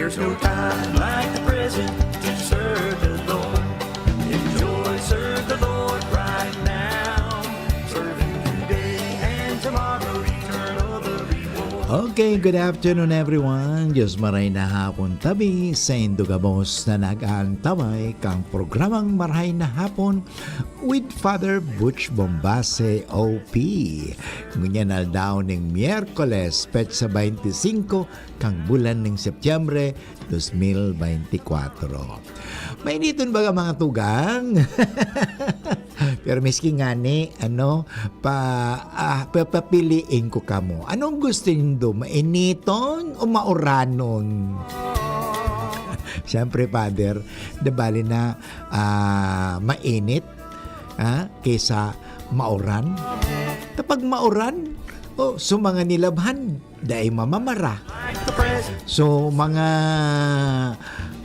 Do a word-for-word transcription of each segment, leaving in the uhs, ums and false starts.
There's no time like the present to serve the Lord. Enjoy, serve the Lord right now. Serve Him today and tomorrow, eternal the reward. Okay, good afternoon, everyone. Diyos maray na hapon tabi sa indo gabos na nag-aantabay kang programang Maray na Hapon with Father Butch Bombase, O P. Ngunyan aldaw ning Miyerkules, petsa twenty-cinco kang bulan ning Setyembre, dos mil beintikwatro. Mainiton baga, mga tugang? Pero miski ngani, ano, pa, ah, papapiliin ko kamo. Anong gusto nindo? Mainiton o mauranon? Siyempre, Father, di bali na, ah, mainit, ah, kaysa mauran. Kapag mauran, oh, so mga nilabhan, dai mamamara. So, mga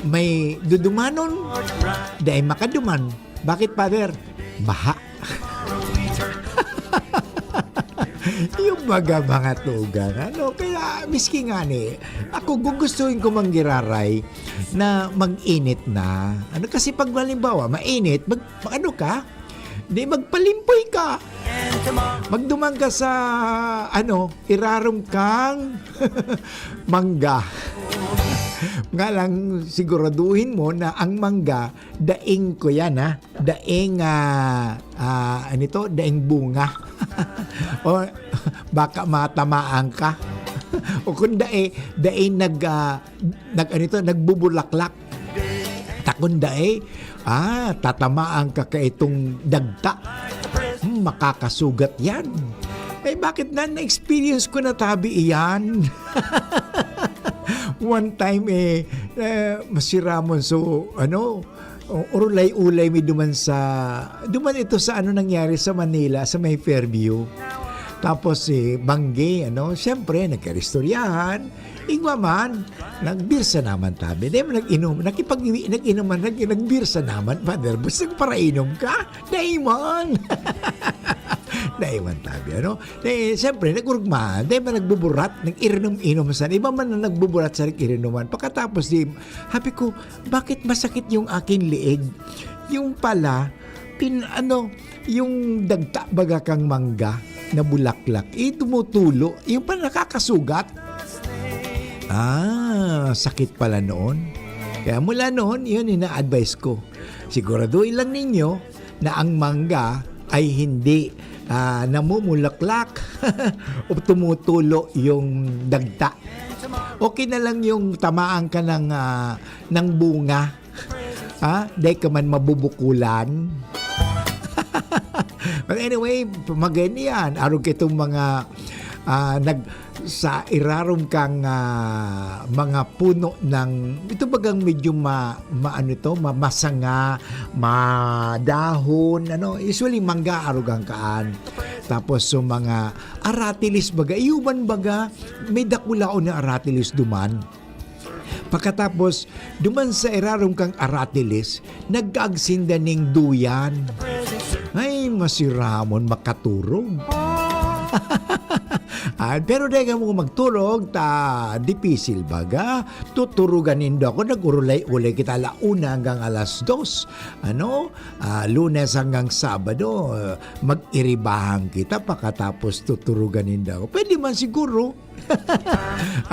may dudumanon, dai makaduman. Bakit, Father? Baha. Yung baga, mga tugang, ano? Kaya, miski ngani, ako, gugustuhin ko manggiraray na mag-init na. Ano, kasi pag halimbawa, mainit, mag-, ano ka? Di magpalimpoy ka. Magduman ka sa, ano, irarom kang mangga. Nga lang, siguraduhin mo na ang mangga, daing ko yan, ha? Daing, ah, ah, ano ito? Daing bunga. O baka matamaan ka. O kung dae, daing nag, ah, nag, ano ito? Nagbubulaklak. Takon dae, ah, tatamaan ka kaitong dagta. Hmm, makakasugat yan. Eh, bakit na? Na-experience ko na tabi iyan. One time, eh, eh, masiramon. So, ano, o-, urulay-ulay mi duman sa, duman ito sa ano nangyari sa Manila, sa may Fairview. Tapos si Banggi, ano, siyempre, nagkaristoryahan. Igwa man, nagbirsa naman tabi. Di man nag-inom, nakipag-, nag-inom man, nag-, nagbirsa naman, Father. Basta parainom ka, dai man. Dai man tabi, ano? Eh, siyempre, nag-urugmahan. Di man nagbuburat, nag-irinom-inom sa iba man na nagbuburat sa nag-irinuman. Pagkatapos, di, sabi ko, "Bakit masakit yung aking liig?" Yung pala, pin-, ano, yung dagta baga kang mangga na bulaklak, eh, tumutulo. Yung pala nakakasugat. Ah, sakit pala noon. Kaya mula noon, yun, ina-advise ko. Siguraduhin lang ninyo na ang mangga ay hindi, ah, namumulaklak o tumutulo yung dagta. Okay na lang yung tamaan ka ng, ah, ng bunga. Ha? Dai ka man mabubukulan. But anyway, magani yan. Arog ka itong mga, ah, nag-, sa irarom kang, ah, mga puno ng, ito bagang medyo ma-, ma-, ano ito, ma-, masanga, madahon, ano, usually mangga, arog ang kaan. Tapos, so mga aratilis baga, iyuban baga, may dakulaon na aratilis duman. Pagkatapos, duman sa irarom kang aratilis, nagkaagsinda ning duyan. Ay, masiramon makaturog. Ah, pero dai kamo magturog, ta dipisil baga. Tuturugan nindo ako, nag-urulay-ulay kita ala una hanggang alas dos. Ano? Ah, Lunes hanggang Sabado, ah, mag-iribahan kita, pakatapos tuturugan nindo ako. Pwede man siguro.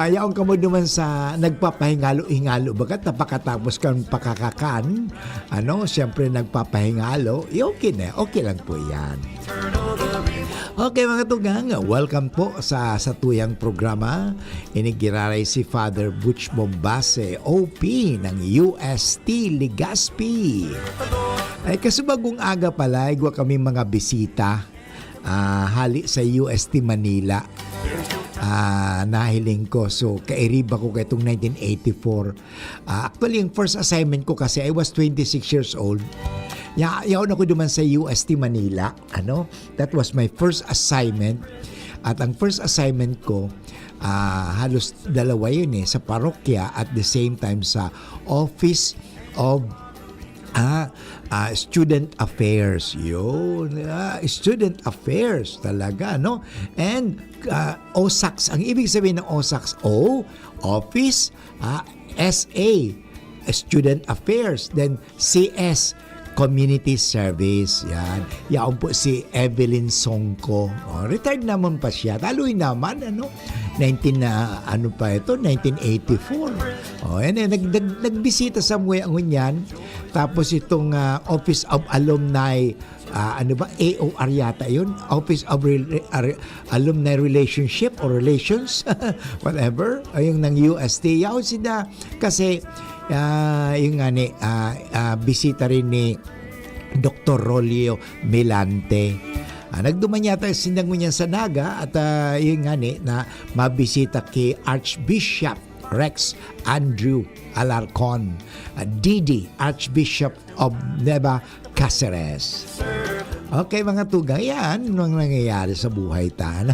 Ayaw kamo duman sa nagpapahingalo-hingalo baga ta pakatapos kan pakakakan, ano, siyempre nagpapahingalo, eh, okay na, okay lang po yan. Okay, mga tugang, welcome po sa satuyang programa. Ini giraray si Father Butch Bombase, O P ng U S T Legazpi. Ay, kasubagong aga pala, igwa kami mga bisita. Ah, hali sa U S T Manila. Ah, nahiling ko. So, kairiba ko kaitong nineteen eighty-four. Ah, actually, yung first assignment ko kasi, I was twenty-six years old. Ya-, yaon ako duman sa U S T Manila. Ano? That was my first assignment. At ang first assignment ko, ah, halos dalawa yun eh, sa parokya at the same time sa Office of Ah, ah, student affairs. Yun. Ah, student affairs talaga, no? And ah, OSACs. Ang ibig sabihin ng OSACs, O, office, ah, S A, student affairs. Then C S, community service. Yan. Yaon po si Evelyn Songko. Oh, retired naman pa siya. Taloy naman, ano? Nineteen na, ano pa ito? Nineteen eighty-four. Oh, yan eh. Nag, nag, nagbisita sa Muya Ngunyan. Tapos itong ah, Office of Alumni, ah, ano ba? A O R yata yun. Office of Rel- Ar- Alumni Relationship or Relations. Whatever. O yung ng U S T. Yaon sila. Kasi, ah, yung nga ni, ah, ah, bisita rin ni Doktor Rolio Milante. Ah, nagduman yata sinda ngunyan sa Naga at ah, yun nga ni na mabisita ki Archbishop Rex Andrew Alarcon, ah, D D, Archbishop of Nueva Caceres. Okay, mga tugang, yan ang nangyayari sa buhay ta.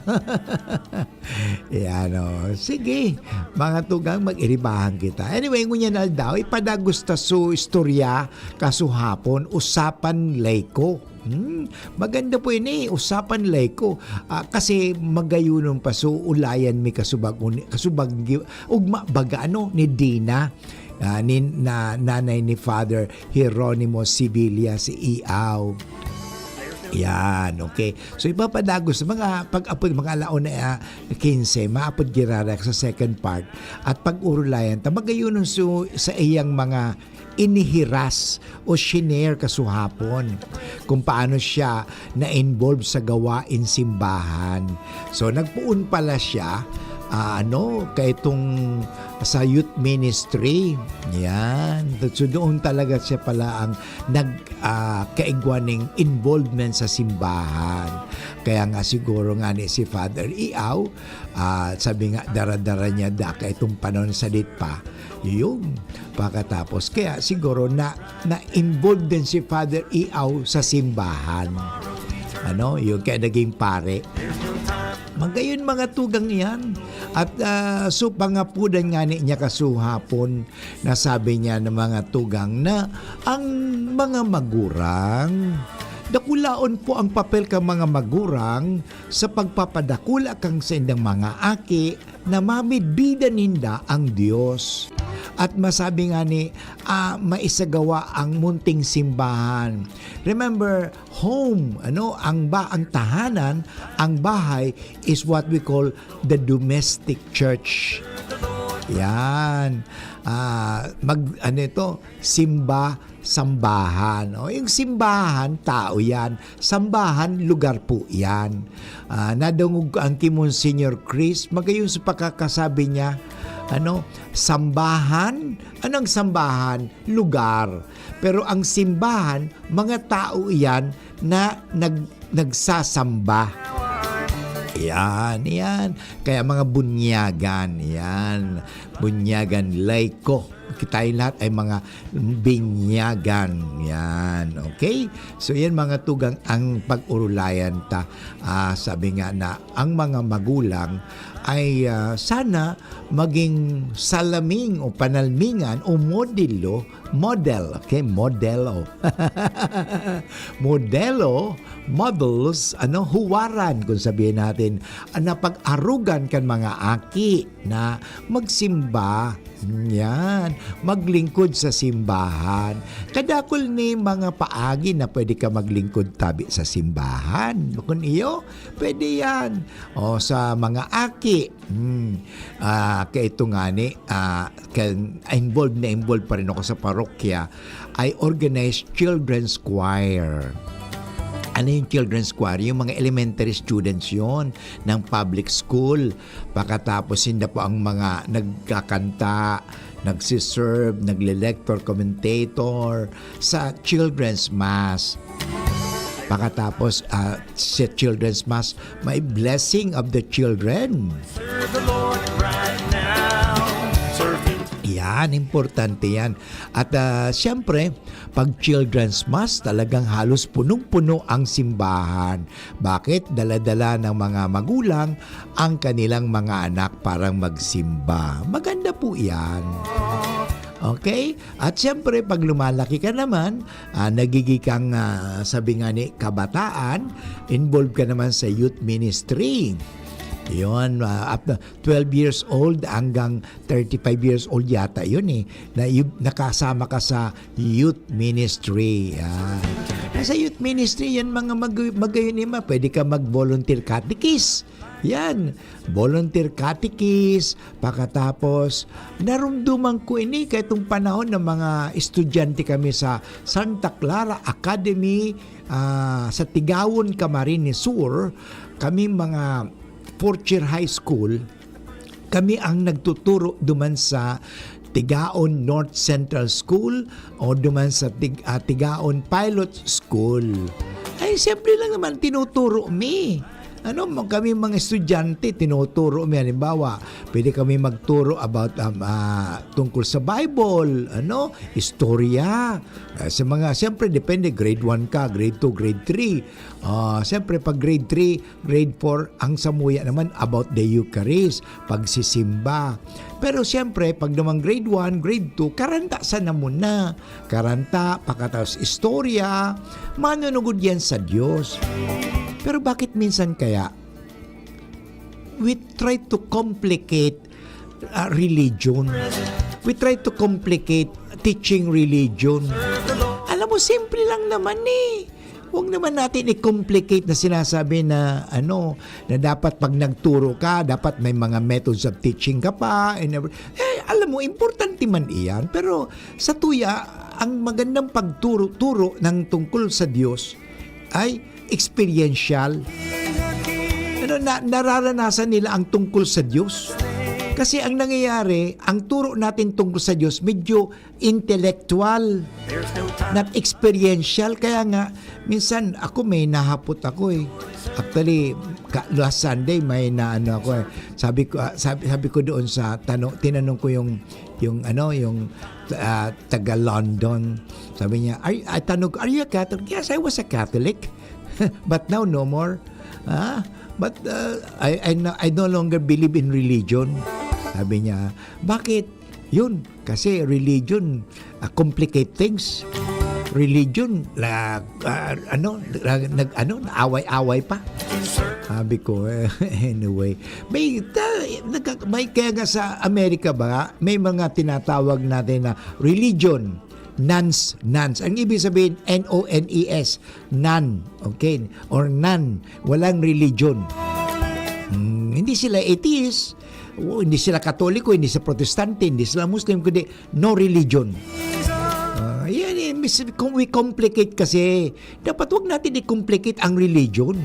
Yan, oh. Sige, mga tugang, mag-iribahan kita. Anyway, ngunyan aldaw, ipadagos ta su istorya, kasuhapon, usapan layko. Hmm, maganda po ini, usapan layko. Ah, kasi magayunon pa, so ulayan mi kasubag, uni- kasubag gi- ugma baga, ano, ni Dina, ah, ni, na, nanay ni Father Jeronimo Sevilla, si Iaw. Yan, okay. So, ipapadagos sa mga pag-apod, mga alaon na ah, quince, maapod girarak sa second part. At pag-urulayan, ta magayunon su, sa iyang mga inihiras o shinare kasuhapon kung paano siya na-involve sa gawain simbahan. So, nagpoon pala siya, ah, ano, kaitong sa youth ministry. Yan. So, doon talaga siya pala ang nag, ah, kaigwa ning involvement sa simbahan. Kaya nga siguro nga ni si Father Iaw, ah, sabi nga, dara-dara niya daka itong panahon sa pa. Yung pagkatapos, kaya siguro na, na-involved din si Father Iaw sa simbahan. Ano, yung kaya naging pare. Magayon mga tugang yan. At ah, so pangapudan nga ni niya kasuhapon na sabi niya ng mga tugang na ang mga magurang, dakulaon po ang papel kan mga magurang sa pagpapadakula kan saindang mga aki na mamidbida ninda ang Dios. At masabi nga ni, ah, maisagawa ang munting simbahan. Remember, home, ano, ang ba, ang tahanan, ang bahay is what we call the domestic church. Yan. Ah, mag, ano ito, simba, sambahan. O, yung simbahan, tao yan. Sambahan, lugar po yan. Ah, nadangog ko ang ki Monsignor Chris, magayon sa pakakasabi niya, ano, sambahan? Anong sambahan? Lugar. Pero ang simbahan, mga tao yan na nag, nagsasamba. Yan, yan. Kaya mga bunyagan, yan. Bunyagan, layko. Tayo lahat ay mga binyagan. Yan, okay? So, yan mga tugang ang pag-urulayan ta. Ah, sabi nga na ang mga magulang ay ah, sana maging salaming o panalmingan o modelo, model, okay? Modelo. Modelo, models, ano, huwaran, kung sabihin natin, na pag-arugan kan mga aki na magsimba, yan, maglingkod sa simbahan. Kadakul ni mga paagi na pwede ka maglingkod tabi sa simbahan. Kun iyo, pwede yan. O sa mga aki, hmm, ah, kaito nga ni, ah, kan, involved na involved pa rin ako sa parokya, I organize children's choir. Ano yung children's choir? Yung mga elementary students yon ng public school. Pagkatapos, sinda po ang mga nagkakanta, nagsiserve, nagle-lector, commentator sa children's mass. Pagkatapos, ah, sa children's mass, may blessing of the children. Serve the Lord right now. Serve Him. Yan, importante yan. At ah, siyempre, pag children's mass, talagang halos punong-puno ang simbahan. Bakit? Dala-dala ng mga magulang ang kanilang mga anak para magsimba. Maganda po yan. Okay? At siyempre, pag lumalaki ka naman, ah, nagiging kang, ah, sabi nga ni kabataan, involved ka naman sa youth ministry. Yun, ah, up to twelve years old hanggang thirty-five years old yata yun eh, na yu-, nakasama ka sa youth ministry. Yan. Sa youth ministry, yan mga mag-, magayon ni ma, pwede ka mag-volunteer catechist. Yan. Volunteer catechist. Pakatapos, narumduman ko ini kaitong panahon ng mga estudyante kami sa Santa Clara Academy, ah, sa Tigawon, Camarines Sur. Kami mga fourth year high school, kami ang nagtuturo duman sa Tigaon North Central School o duman sa Tig-, ah, Tigaon Pilot School. Ay, siyempre lang naman, tinuturo mi. Ano, ma-, kami mga estudyante, tinuturo mi. Halimbawa, pwede kami magturo about, um, ah, tungkol sa Bible, ano, istorya. Ah, sa mga, siyempre, depende, grade one ka, grade two, grade three. Ah, siyempre, pag grade three, grade four, ang samuya naman about the Eucharist, pagsisimba. Pero siyempre, pag naman grade one, grade two, karanta sana muna. Karanta, pakataos istorya, manunugod yan sa Diyos. Pero bakit minsan kaya we try to complicate, ah, religion? We try to complicate teaching religion. Alam mo, simple lang naman eh. Huwag naman natin i-complicate na sinasabi na, ano, na dapat pag nagturo ka, dapat may mga methods of teaching ka pa, and every-, eh, alam mo, importante man iyan, pero sa tuya, ang magandang pagturo-turo ng tungkol sa Diyos ay experiential. Ano, na, nararanasan nila ang tungkol sa Diyos. Kasi ang nangyayari, ang turo natin tungkol sa Diyos, medyo intellectual, not experiential. Kaya nga, minsan ako may nahapot ako eh. Actually, ka-, last Sunday may naano ako eh. Sabi ko, ah, sabi, sabi ko doon sa tano-, tinanong ko yung, yung ano, yung, ah, taga London. Sabi niya, "Ay, ay, tanong ko, are you a Catholic?" "Yes, I was a Catholic. But now, no more." Ah, but, uh, I, I no, I no longer believe in religion. Sabi niya, "Bakit?" Yun, kasi religion, ah, complicate things. Religion, la, ah, ano, la, nag, ano, away-away pa. Sabi ko, eh, anyway. May, ta-, nagka-, may, kaya nga sa Amerika ba, may mga tinatawag natin na religion, nuns, nuns. Ang ibig sabihin, N O N E S, none, okay? Or none, walang religion. Hmm, hindi sila atheist, o, hindi sila Katoliko, hindi sila Protestante, hindi sila Muslim, kundi no religion. Ah, yan, yan, mis-, kung we complicate kasi, dapat wag natin i-complicate ang religion.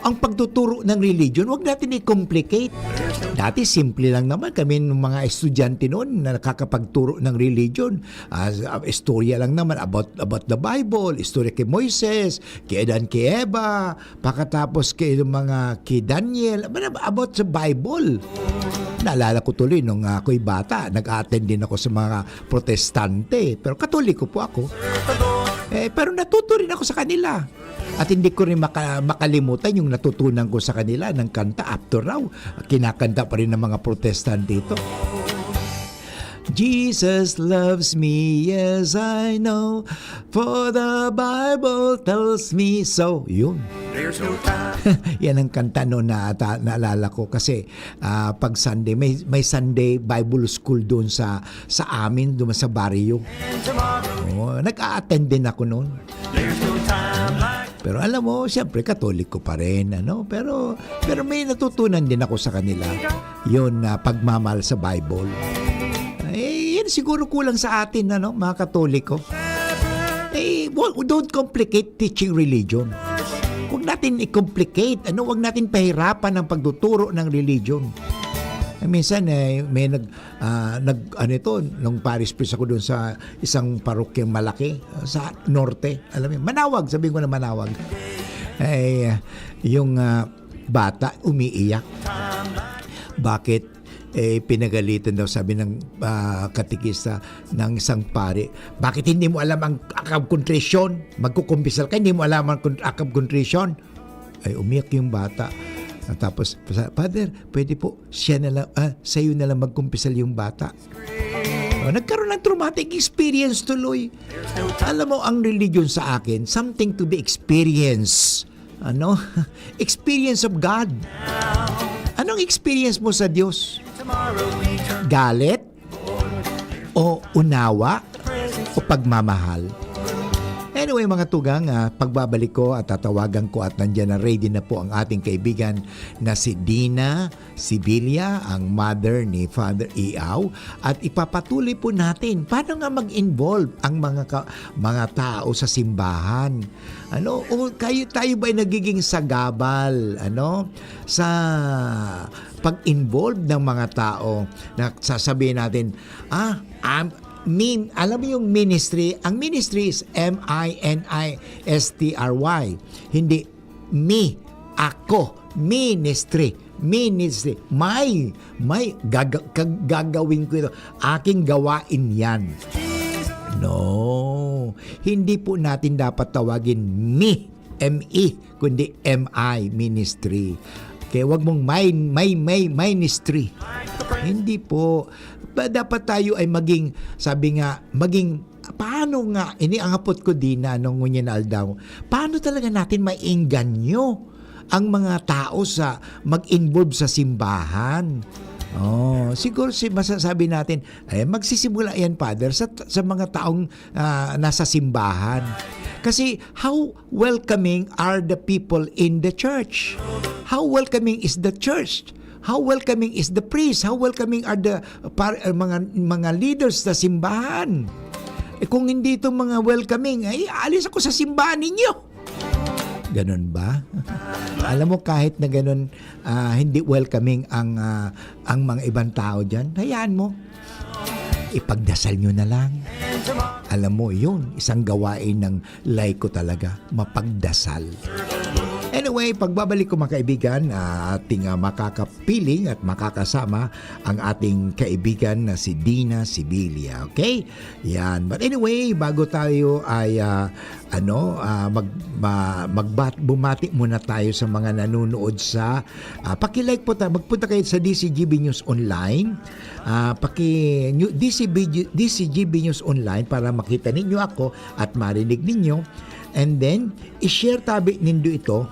Ang pagtuturo ng religion, wag natin i-complicate. Dati, simple lang naman kami ng mga estudyante noon na nakakapagturo ng religion. Ah, istorya lang naman about, about the Bible, istorya kay Moises, kay Adan, kay Eva, pakatapos kay mga, kay Daniel, about sa Bible. Naalala ko tuloy nung ako'y bata, nag-attend din ako sa mga protestante, pero Katoliko po ako. Eh, pero natuto rin ako sa kanila. At hindi ko rin maka-, makalimutan yung natutunan ko sa kanila ng kanta. Up to now, kinakanta pa rin ng mga protestante ito. "Jesus loves me, yes, I know, for the Bible tells me so." Yun. Yan ang kanta noon na ata, naalala ko kasi, ah, pag Sunday, may, may Sunday Bible School doon sa, sa amin, doon sa baryo. Oh, nag-a-attend din ako noon. Pero alam mo, siyempre, Katoliko pa rin, ano? Pero, pero may natutunan din ako sa kanila. Yun, na pagmamahal sa Bible. Eh, yan siguro kulang sa atin, ano, mga Katoliko. Eh, wa-, don't complicate teaching religion. Huwag natin i-complicate, ano, huwag natin pahirapan ang pagtuturo ng religion. Eh, minsan, eh, may nag-, ah, nag-, ano ito, nung parish priest ako doon sa isang parokyang malaki, sa norte, alam mo yun, Manawag, sabihin ko na Manawag. Eh, yung, ah, bata, umiiyak. Bakit? Eh, pinagalitan daw, sabi ng, ah, katekista ng isang pari, "Bakit hindi mo alam ang Act of Contrition? Magkukumpisal ka, hindi mo alam ang con-, Act of Contrition?" Ay, umiyak yung bata. At tapos, sa, "Father, pwede po, siya na lang, ah, sa'yo na lang magkumpisal yung bata." O, nagkaroon ng traumatic experience tuloy. Alam mo, ang religion sa akin, something to be experienced. Ano? Experience of God. Anong experience mo sa Diyos? Galit? O unawa? O pagmamahal? Anyway, mga tugang, ah, pagbabalik ko at tatawagan ko at nandiyan na, ready na po ang ating kaibigan na si Dina Sibilia, ang mother ni Father Iao, at ipapatuloy po natin paano nga mag-involve ang mga ka-, mga tao sa simbahan. Ano, o kayo, tayo ba'y nagiging sagabal, ano, sa pag-involve ng mga tao na sasabihin natin, "Ah, am-, min-," alam mo yung ministry? Ang ministry is M I N I S T R Y. Hindi me, ako, ministry, ministry. May, may gaga-, kag-, gagawin ko ito. Aking gawain yan. No. Hindi po natin dapat tawagin me, M E, kundi M I, ministry. Kaya wag mong may, may, may, ministry. Hindi po. Ba, dapat tayo ay maging, sabi nga, maging, paano nga, ini ang hapot ko, Dina, ngunyan na aldaw. Paano talaga natin maiengganyo ang mga tao sa mag-involve sa simbahan? Oh, siguro si, masasabi natin, "Eh, magsisimula yan, Father, sa, sa mga taong, ah, nasa simbahan." Kasi how welcoming are the people in the church? How welcoming is the church? How welcoming is the priest? How welcoming are the par-, uh, mga, mga leaders sa simbahan? Eh, kung hindi itong mga welcoming, ay, alis ako sa simbahan ninyo. Ganun ba? Alam mo, kahit na ganun, ah, hindi welcoming ang, ah, ang mga ibang tao dyan, hayaan mo. Ipagdasal nyo na lang. Alam mo, yun, isang gawain ng laiko talaga, mapagdasal. Anyway, pagbabalik ko, mga kaibigan, ah, ating, ah, makakapiling at makakasama ang ating kaibigan na si Dina Sibilia, okay? Yan. But anyway, bago tayo ay, ah, ano, ah, mag-, ma-, magbat-, bumati muna tayo sa mga nanonood sa, ah, paki-like po ta-, magpunta kayo sa D C G B News Online. Ah, paki-, new-, D C B G, D C G B News Online para makita ninyo ako at marinig ninyo. And then, i-share tabi nindo ito,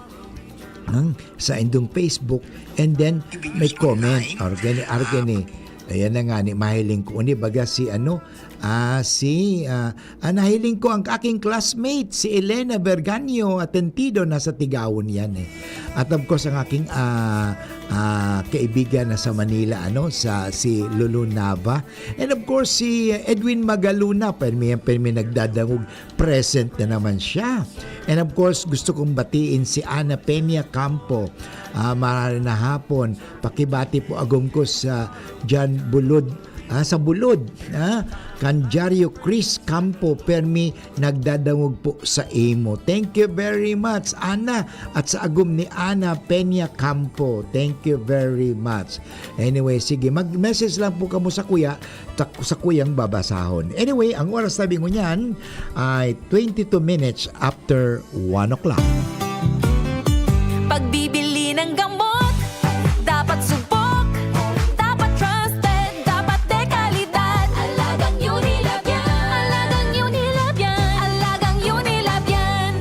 ang, sa indong Facebook, and then may comment. Argani, argani. Ayan na nga ni, mahiling ko. Uni, baga si ano, ah, si, ah, ah, nahiling ko ang aking classmate, si Elena Berganio Atentido, nasa Tigawon yan eh. At of course, ang aking, ah, ah, kaibigan na sa Manila, ano, sa, si Lulu Nava. And of course, si Edwin Magaluna, permi, permi nagdadangog, present na naman siya. And of course, gusto kong batiin si Ana Peña Campo. Ah, marahil na hapon, pakibati po agom ko sa Jan Bulod, ah, sa Bulod, ah, kan Diario Chris Campo, permi nagdadangog po sa imo. Thank you very much, Ana, at sa agom ni Ana Peña Campo. Thank you very much. Anyway, sige, mag-message lang po kamo sa kuya, tak-, sa kuyang babasahon. Anyway, ang oras tabi ngunyan ay twenty-two minutes after one o'clock. Pagbibili ng gamot, dapat subok, dapat trusted, dapat dekalidad. Alagang Unilab yan. Alagang Unilab yan. Alagang Unilab yan.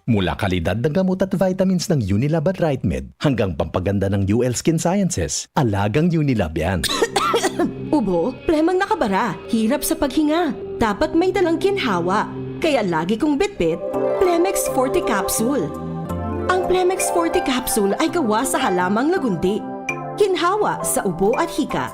Mula kalidad ng gamot at vitamins ng Unilab at Rightmed hanggang pampaganda ng U L Skin Sciences, alagang Unilab yan. Ubo, plemang nakabara, hirap sa paghinga. Dapat may dalang ginhawa. Kaya lagi kong bitbit, Plemex Forte Capsule. Ang Plemex Forte Capsule ay gawa sa halamang lagundi. Ginhawa sa ubo at hika.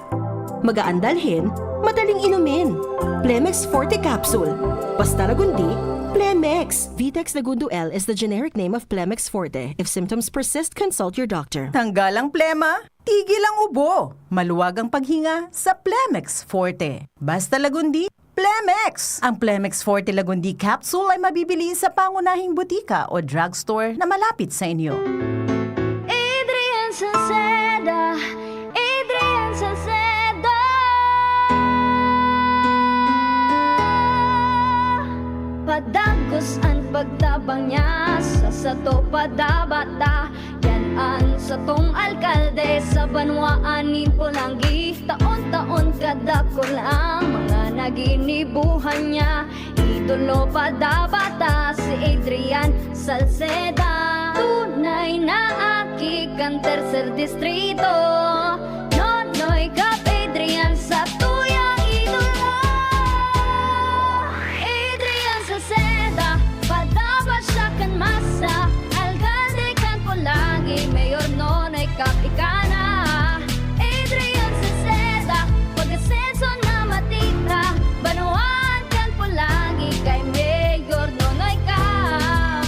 Magaan dalhin, madaling inumin. Plemex Forte Capsule. Basta lagundi, Plemex. Vitex Lagundo L is the generic name of Plemex Forte. If symptoms persist, consult your doctor. Tanggal ang plema, tigil ang ubo. Maluwag ang paghinga sa Plemex Forte. Basta lagundi, Plemex! Ang Plemex Forte Lagundi Capsule ay mabibili sa pangunahing butika o drugstore na malapit sa inyo. Adrian Salceda, Adrian Salceda. Padagos an pagtabang niya sa sato padabata. Yan an satong alkalde sa banwaan nin Polangui. Taon-taon kadakul ang mga Ginibuhan niya, idolo pa dapat ta si Adrian Salceda. Tunay na aki kan tercer distrito. Nonoy Cap Adrian sa tuyang idolo. Adrian Salceda, padabas siya kan masa, alkalde kan Polagi, Mayor Nonoy Cap ika na. Adrian Salceda, pag-asenso na matira, banwaan kan Polagi kay Mayor Nonoy Cap.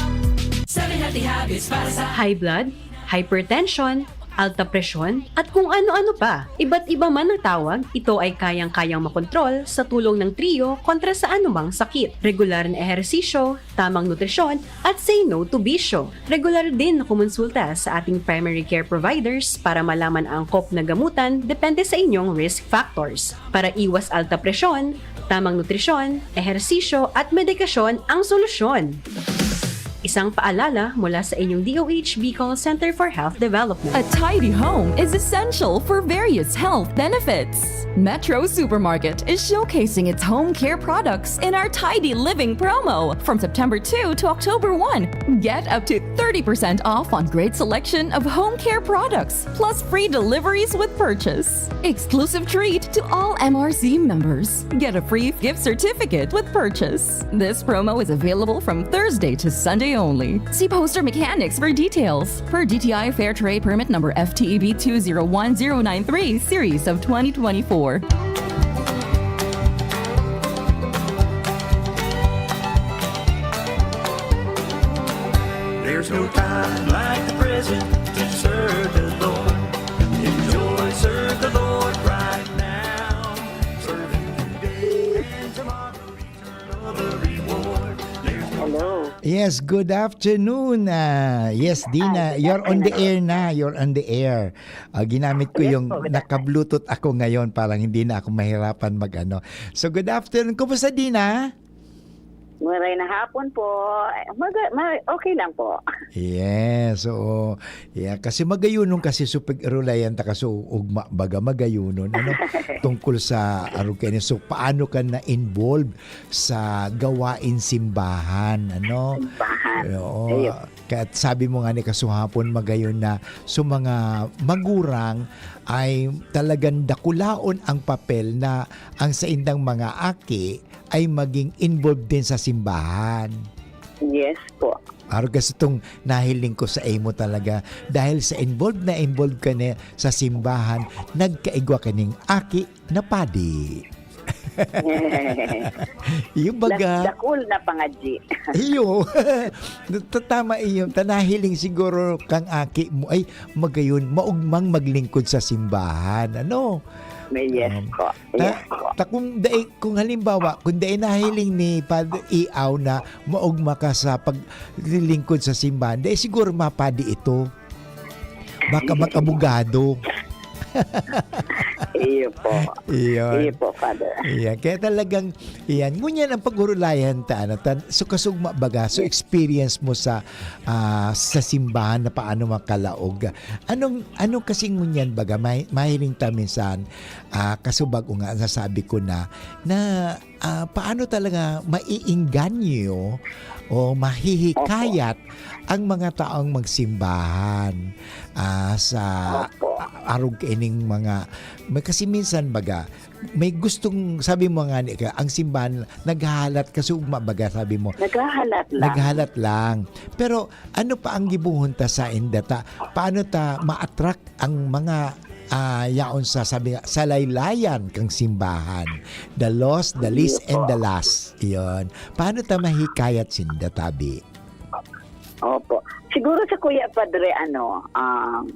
Seven healthy habits para sa High blood, hypertension, alta presyon, at kung ano-ano pa. Iba't iba man ang tawag, ito ay kayang-kayang makontrol sa tulong ng Trio kontra sa anumang sakit. Regular na ehersisyo, tamang nutrisyon, at say no to bisyo. Regular din na kumonsulta sa ating primary care providers para malaman ang angkop na gamutan depende sa inyong risk factors. Para iwas alta presyon, tamang nutrisyon, ehersisyo at medikasyon ang solusyon. Isang paalala mula sa inyong D O H Bicol Center for Health Development. A tidy home is essential for various health benefits. Metro Supermarket is showcasing its home care products in our Tidy Living promo from September two to October one. Get up to thirty percent off on great selection of home care products, plus free deliveries with purchase. Exclusive treat to all M R C members. Get a free gift certificate with purchase. This promo is available from Thursday to Sunday only. See poster mechanics for details. Per D T I Fair Trade Permit number F T E B two zero one zero nine three series of twenty twenty-four. There's no time like the present to serve the Lord. Enjoy, serve the Lord right now. Serving today and tomorrow, eternal the reward. There's no Hello. Yes, good afternoon. Ah, yes, Dina, Hi, good you're on the afternoon. air na. You're on the air. Ah, ginamit ko Yes yung po, good naka-Bluetooth ako ngayon para hindi na ako mahirapan mag-ano. So, good afternoon. Kumusta, Dina? Maray na hapon po. Eh, maga-, ma-, okay lang po. Yes, oo. Yeah, kasi magayunon kasi so pag-arulayan ta kasi ugma baga magayunon, ano? Tungkol sa arog kaini. So, paano ka na-involved sa gawain simbahan, ano? Simbahan. Oo. Ayun. Kaya't sabi mo nga ni kasuhapon, magayon na so mga magurang ay talagang dakulaon ang papel na ang saindang mga aki ay maging involved din sa simbahan. Yes po. Arog kasi itong nahiling ko sa imo talaga. Dahil sa involved na involved ka na sa simbahan, nagkaigwa ka ning aki na padi. Yung baga Dak-, dakul na pangadji. Iyo. Tatama iyo. Ta nahiling siguro kang aki mo, ay, magayon, maugmang maglingkod sa simbahan. Ano? May yes Um, po. ta-, Yes po. ta-, kung dai, kung halimbawa, kung dai nahiling ni Padre Iaw na maugma ka sa paglilingkod sa simbahan, dai siguro mapadi ito. Baka mag-abogado. Iyo po. Iyon. Iyo po, Father. Iyan. Kaya talagang, iyan. Ngunyan ang pag-urulayan ta, ano, tan-, so kasugma baga, so Yes. experience mo sa, ah, sa simbahan na paano makalaog. Anong, anong kasi ngunyan baga, may, mahiling ta minsan, ah, kasubag ko nga, nasabi ko na, na, ah, paano talaga maiingganyo o mahihikayat Opo. ang mga taong magsimbahan, ah, sa Opo. a-, arog kaining mga, may, kasi minsan baga, may gustong, sabi mo nga ni ka, ang simbahan naghahalat kasi ugma baga, sabi mo. Naghahalat lang. Naghahalat lang. Pero ano pa ang gibohon ta sa inda ta? Paano ta ma-attract ang mga, ah, yaon sa, sabi nga, sa laylayan kang simbahan? The lost, the least, Iyo and po. the last. Iyon. Paano ta mahikayat sinda, tabi? Opo. Siguro sa Kuya Padre, ano, um,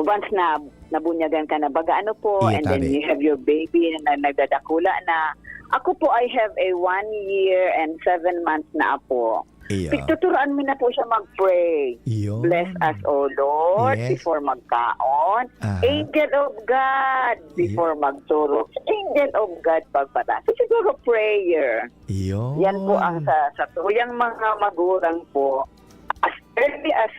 once na nabunyagan ka na, baga ano po, Iya, and then tabi. you have your baby na nagdadakula na. Ako po, I have a one year and seven months na apo. Iyo. Pigtuturoan mi na po siya mag-pray. Iyo. "Bless us, O Lord," Yes. before magkaon. Aha. "Angel of God," Iyo. before magturog. "Angel of God," pagpata. So, siguro prayer. Iyo. Yan po ang sa, sa tuyang mga magurang po. As early as,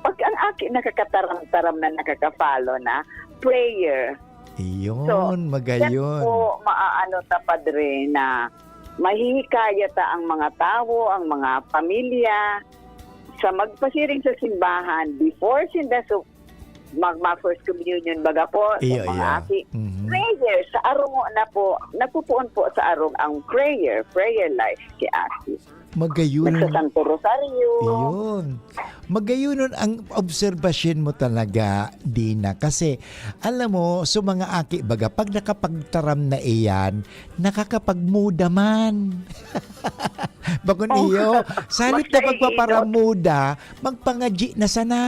pag ang aki nakakataram-taram na, nakaka-follow na, prayer. Iyon, magayon. Diyan po maaano ta, Padre, na mahihikayat ta ang mga tawo, ang mga pamilya, sa magpasiring sa simbahan before sinda su-, magma-first communion, baga po, sa Iyo, mga iyo. aki. Mhm. Prayer, sa arong na po, nagpupuon po sa arong ang prayer, prayer life ki aki. Magayon. Nagsasanto Rosario. Iyon. Magayon ang obserbasyon mo talaga, Dina. Kasi, alam mo, sa mga aki, baga, pag nakapagtaram na iyan, nakakapagmuda man. Bakon Oh. iyo, salit Mas na naiinot. pagpaparamuda, magpangadyi na sana.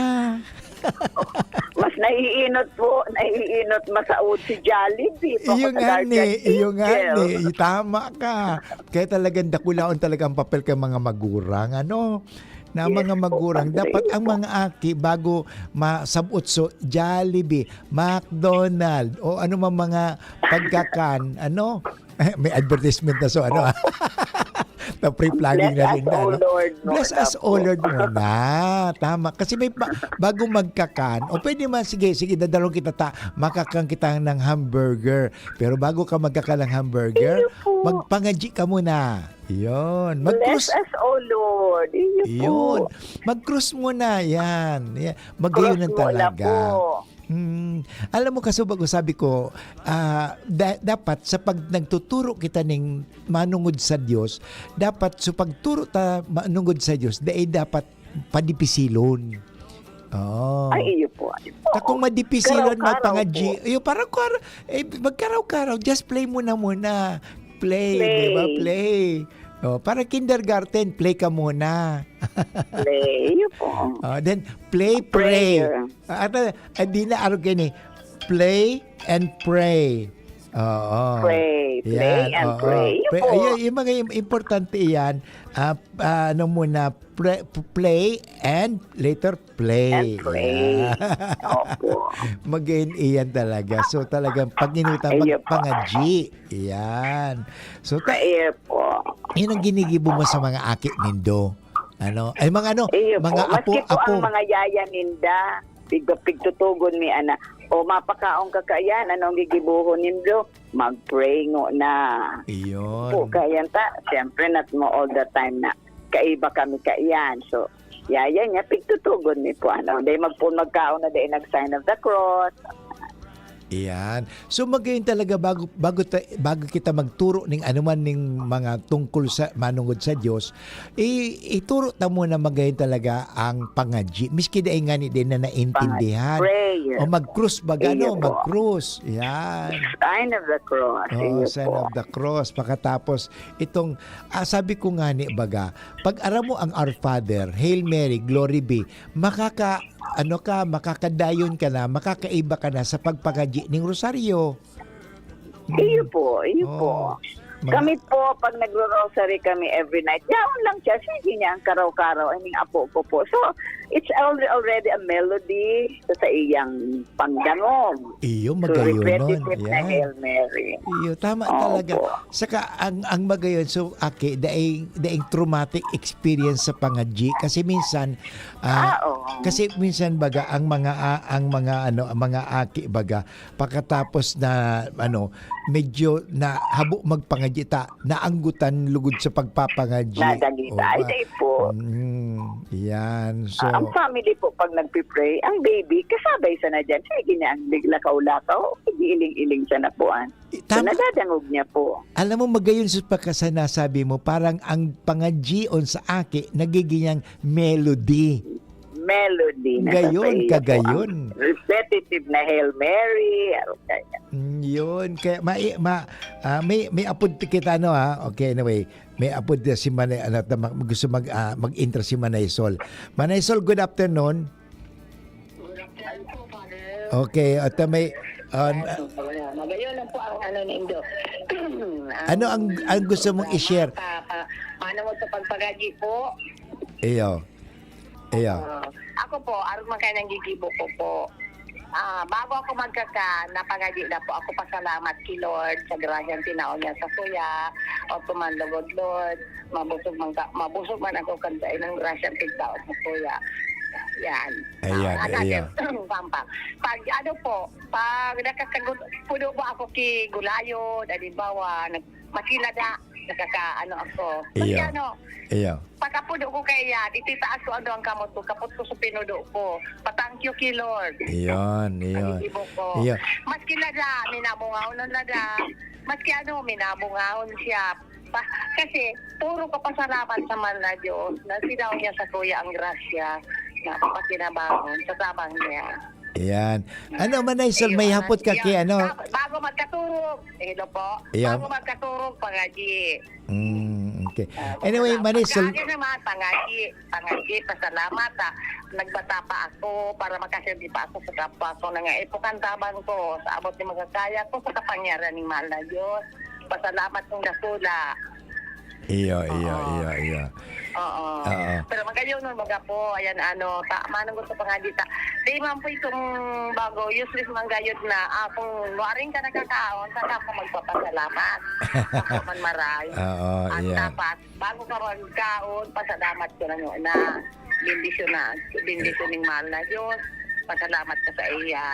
Mas naiinot po, naiinot masaod si Jollibee, Iyo nga Papa ni, Kagawad iyo nga Angel. ni, tama ka. Kaya talagang dakulaon talaga ang papel kay mga magurang, ano? Na Yes mga po, magurang, Padre. dapat ang mga aki bago masabot so Jollibee, McDonald, o ano mang mga pagkakan, ano? May advertisement na so, ano, ah? Na pre-plugging Bless na us, rin na, O no? Lord, no? Bless us, Opo. O Lord, muna. Tama. Kasi may pa, bago magkakan, o pwede man, sige, sige, dadalon kita ta, makakan kita ng hamburger. Pero bago ka magkakan ng hamburger, Iyo po. magpangadyi ka muna. Yun. Mag-cross. Bless us, O Lord. Iyo po. Yun. Mag-cross muna. Yan. Yan. Cross Magayon lang muna talaga. po. Mm. Alam mo, Kasubag, sabi ko, ah, da-, dapat sa pag nagtuturo kita ning manungod sa Dios, dapat sa pagturo ta manungod sa Dios, dai dapat padipisilon. Oo. Ay, iyo po, iyo po. Ta kung madipisilon Karaw-karaw magpangadyi, po. iyo, parang kar-, eh, magkaraw-karaw, just play muna muna. Play, Play. di ba? Play. Oh, parang kindergarten, play ka muna. Play, iyo po. Oh, then, play, pray. Prayer. Ah, ata, ah, di na, arog yan eh. Play and pray. Oo. Pray, play Yan, and oo. pray. Iyo Pray, po. ayun, yung mga im-, importante yan. Ah, ah, ano muna, pre-, play and later play. And pray. Yan. Opo. Magayon iyan talaga. So, talagang pag-inutan, Iyo po. magpangadyi. Yan. So, ta-, Iyo po. yun ang ginigibo mo sa mga aki nindo. Ano? Ay, mga ano, Iyo po. mga apo, Maski po apo. ang mga yaya ninda, pig-, pigtutugon mi, ana, "O, mapakaon ka kaiyan, anong gigibohon nindo? Mag-pray ngo na." Iyon. Po, kaiyan ta, siyempre, not mo all the time na kaiba kami kaiyan. So, yaya niya, pigtutugon mi po, ano, dai magpo-, magkaon na dai nag-sign of the cross. Iyan. So, magayon talaga bago, bago ta-, bago kita magturo ning anuman ning mga tungkol sa manungod sa Dios, i-, ituro ta muna magayon talaga ang pangadyi. Miski dai ngani din na naintindihan. Pang-, prayer. O mag-cross ba, Iyo gano? po. Mag-cross. Yan. Sign of the cross. Oo, Iyo sign po. of the cross. Pakatapos, itong, ah, sabi ko ngani baga, pag aram mo ang Our Father, Hail Mary, Glory be, makaka-, ano ka, makakadayon ka na, makakaiba ka na sa pagpangadyi ning rosaryo. Iyo po, iyo Oo. po. Mga Kami po, pag nagro-rosary kami every night, yaon lang siya, sige niya ang karaw-karaw, ining apo ko po. So, it's al-, already a melody sa, sa iyang pangdangog. Iyo, So, magayon nun. repetitive na Yan. Hail Mary. Iyo, tama Opo. talaga. Saka, ang, ang magayon, so, aki, daing, daing traumatic experience sa pangadyi. Kasi minsan, ah, Ah, oo. kasi minsan, baga, ang mga, ah, ang mga, ano, ang mga aki, baga, pakatapos na, ano, medyo na habo magpangadyi ta, naanggotan lugod sa pagpapangadyi. Nadagita. O, Ay, ah, dai po. mm, yan. So, Ah, ang family po, pag nagpi-pray, ang baby, kasabay sana dyan. Sige na ang lakaw-lakaw, iling-iling siya na po, ah. Eh, So, tama. nadadangog niya po. Alam mo, magayon sa pagkasanasabi mo, parang ang pangadyion sa aki, nagiging yang melody. Melody na Gayon, sa iyo po kagayon. ang repetitive na Hail Mary, ano kaya. Mm, yun. Kaya ma-, ma-, ah, may, may apod kita, no, ha? Okay, anyway. May apod na si Manay, ano, ta-, mag-, gusto mag-, ah, mag-intro si Manay Sol. Manay Sol, good afternoon. Good afternoon po, Father. Okay, at may, ah, Ayan po, magayon lang po ang ano nindo. Ano ang, ang gusto mong i-share? Pa, pa, paano mo sa pagpagaji po? Iyo. Iyo. Ah, ako po, arog man kaya nang gigibo ko po. Ah, bago ako magkaka, napangadi na po ako. Pasalamat ki Lord sa grasyang tinao niya sa kuya. O tuman lugod, Lord. Mabusog man ka, mabusog man ako kan sa inang grasyang pigtao sa kuya. Yan. Ayan, Ah, ayan. Pampang. Pag ano po, pag nakakagulo po ako ki gulayo, halimbawa, nag-, makinada, nakakaano ako. Kasi Iyo. ano, Iyo. pagkapudo ko kaya, dito taas ko ano ang kamot ko, kapot ko sa pinudo ko. Patangkyo ki Lord. Iyon, iyon. Ang ibo ko. Iyo. Maski nada, minabungaw na nada. Maski ano, minabungaw siya. Pa, kasi, puro ka pasalamat sa mahal na Diyos na sinaw niya sa kuya ang grasya na papakinabangon sa tabang niya. Ayan. Ano, Manay Sol, Ayun, may hapot ka yan. ki ano? Ba-, bago magkaturog, hello po. Ayan. Bago magkaturog, pangadyi. Mm, okay. Ah, Anyway, salamat. Manay Sol, Sa akin naman, pangadyi. Pangadyi, pasalamat, ah. Nagbata pa ako para makasindi pa ako sa kapwa ko na nga ipukan tabang ko. Sa abot ni makakaya ko, sa kapangyarihan ni mahal na Diyos. Pasalamat kong dakula. Iyo, iyo, Oo. iyo, iyo. Oo. Oo. Pero magayon nun, magapo, ayan, ano, ta, manong gusto pa nga dita. Di man po itong bago, useless man gayod na, ah, kung waring ka nakakaon, saka ako magpapasalamat. Ako man maray. Oo, Ang iya. dapat, bago ka magkaon, pasalamat ka na muna. Bendisyon na. Bendisyon ng mahal na Diyos. Pasalamat ka sa iya.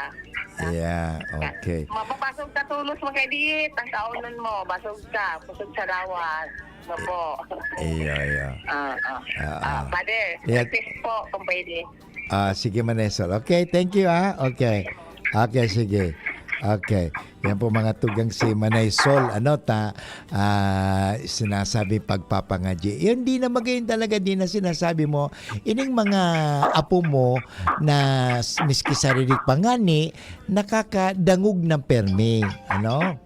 Iya, okay. Mababasog ka tulos, mga edit. Ang kaunon mo, basog ka. Kusog sa lawas. Opo. Iya, iya. Ah, ah. Ah, Ah, ah. Father, Iya. Practice po, kung pwede. Ah, sige, Manay Sol. Okay, thank you, ah. Okay. Okay, sige. Okay. Yan po mga tugang si Manay Sol, ano, ta, ah, sinasabi pagpapangadyi. Yun, di na magayon talaga, di na sinasabi mo. Ining mga apo mo na s-, miski sarili pa ngani, nakakadangog ng permi, ano?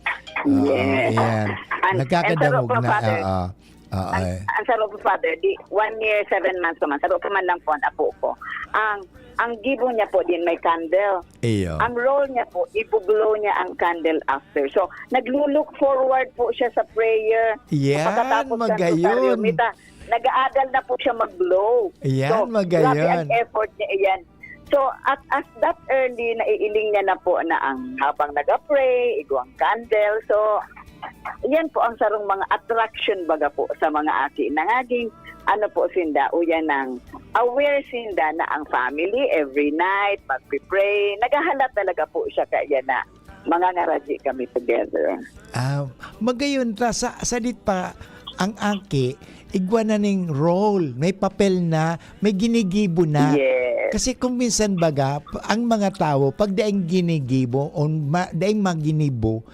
Oo, Yes. ayan. And, and Nakakadangog saro pa, na, Father. oo. Oo, Ang, eh. ang saro pa, Father, di, one year, seven months naman. Saro pa man lang po ang apo ko. Ang, ang gibo niya po din may candle. Iyo. Ang role niya po, ibu-blow niya ang candle after. So, naglo-look forward po siya sa prayer. Yan, Pagkatapos ng magayon. rosaryo, mita, nag-aagal na po siya mag-blow. Yan, So, magayon. grabe ang effort niya, iyan. So, at as that early, naiiling niya na po na ang habang nag-pray, igwang candle. So, yan po ang sarong mga attraction baga po sa mga aki. Nangaging, ano po sinda, uyan ng aware sinda na ang family every night, magpipray. Naghahalat talaga po siya kaya na mangangaradyi kami together. Ah, magayon ta sa, sa dit pa, ang aki, igwa na ning role, may papel na, may ginigibo na. Yes. Kasi kung minsan baga, p-, ang mga tawo, pag daing ginigibo, o ma-, daing maginibo,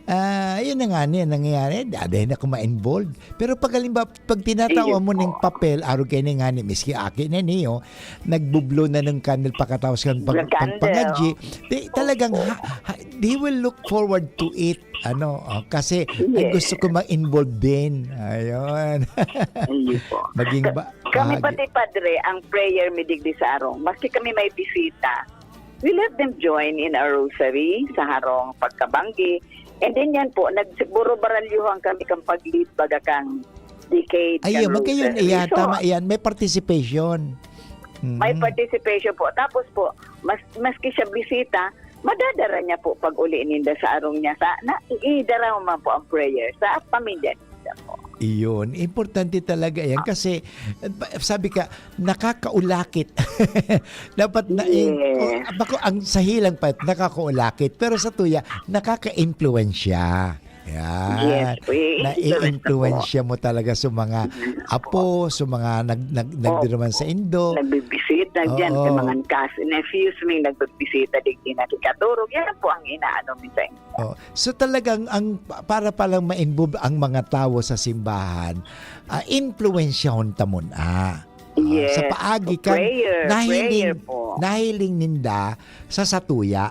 ah, yun na nga niya, nangyayari, daday na ako ma-involve. Pero pag halimbawa, pag tinatawa Iyo mo ning po. papel, arog kayo na nga ni, miski aki na niyo, nagbublo na ng candle pakatawas kan pag-, Ng candle. pagpangadyi, di, talagang Opo. ha, ha, they will look forward to it. Ano, oh, kasi, "Ay, Yes. gusto ko ma-involve din." Ayun. Ayun po. Maging Ka-, ba-, kami bahagi. pati, Padre, ang prayer mi digdi sa arong. Maski kami may bisita, we let them join in our rosary sa harong pagkabanggi. And then yan po, nagburo-baralyuhan kami kang pag-lead baga kang decade Ayun, kan magkayon, rosary. ayan, So, tama yan. May participation. May Mm. participation po. Tapos po, mas, maski siya bisita, madadara niya po pag uli ninda sa arong niya. Sa, na, idara mo man po ang prayer sa pamilya ninda po. Iyon, importante talaga yan kasi, eh, ba-, sabi ka, nakakaulakit. Dapat na, Yes. oh, bako, ang sa hilang pa, nakakaulakit. Pero sa tuya, nakaka-impluwensya. Yan. Yes, eh, influence na po. Nai-influensya mo talaga sa mga Mhm. apo, sa mga nag-, nag-, Oh. nagdiruman sa indo. Nagbibisita dyan, sa Oo. mga kas-, nephews, may nagbibisita, digdi nakikaturog. Yan po ang inaano mi sa inyo. Oh. So talagang ang pa-, para palang ma-involve ang mga tawo sa simbahan, ah, impluwensyahon ta muna. Ah, Yes. sa paagi kan Prayer, nahiling, prayer po. nahiling ninda sa satuya.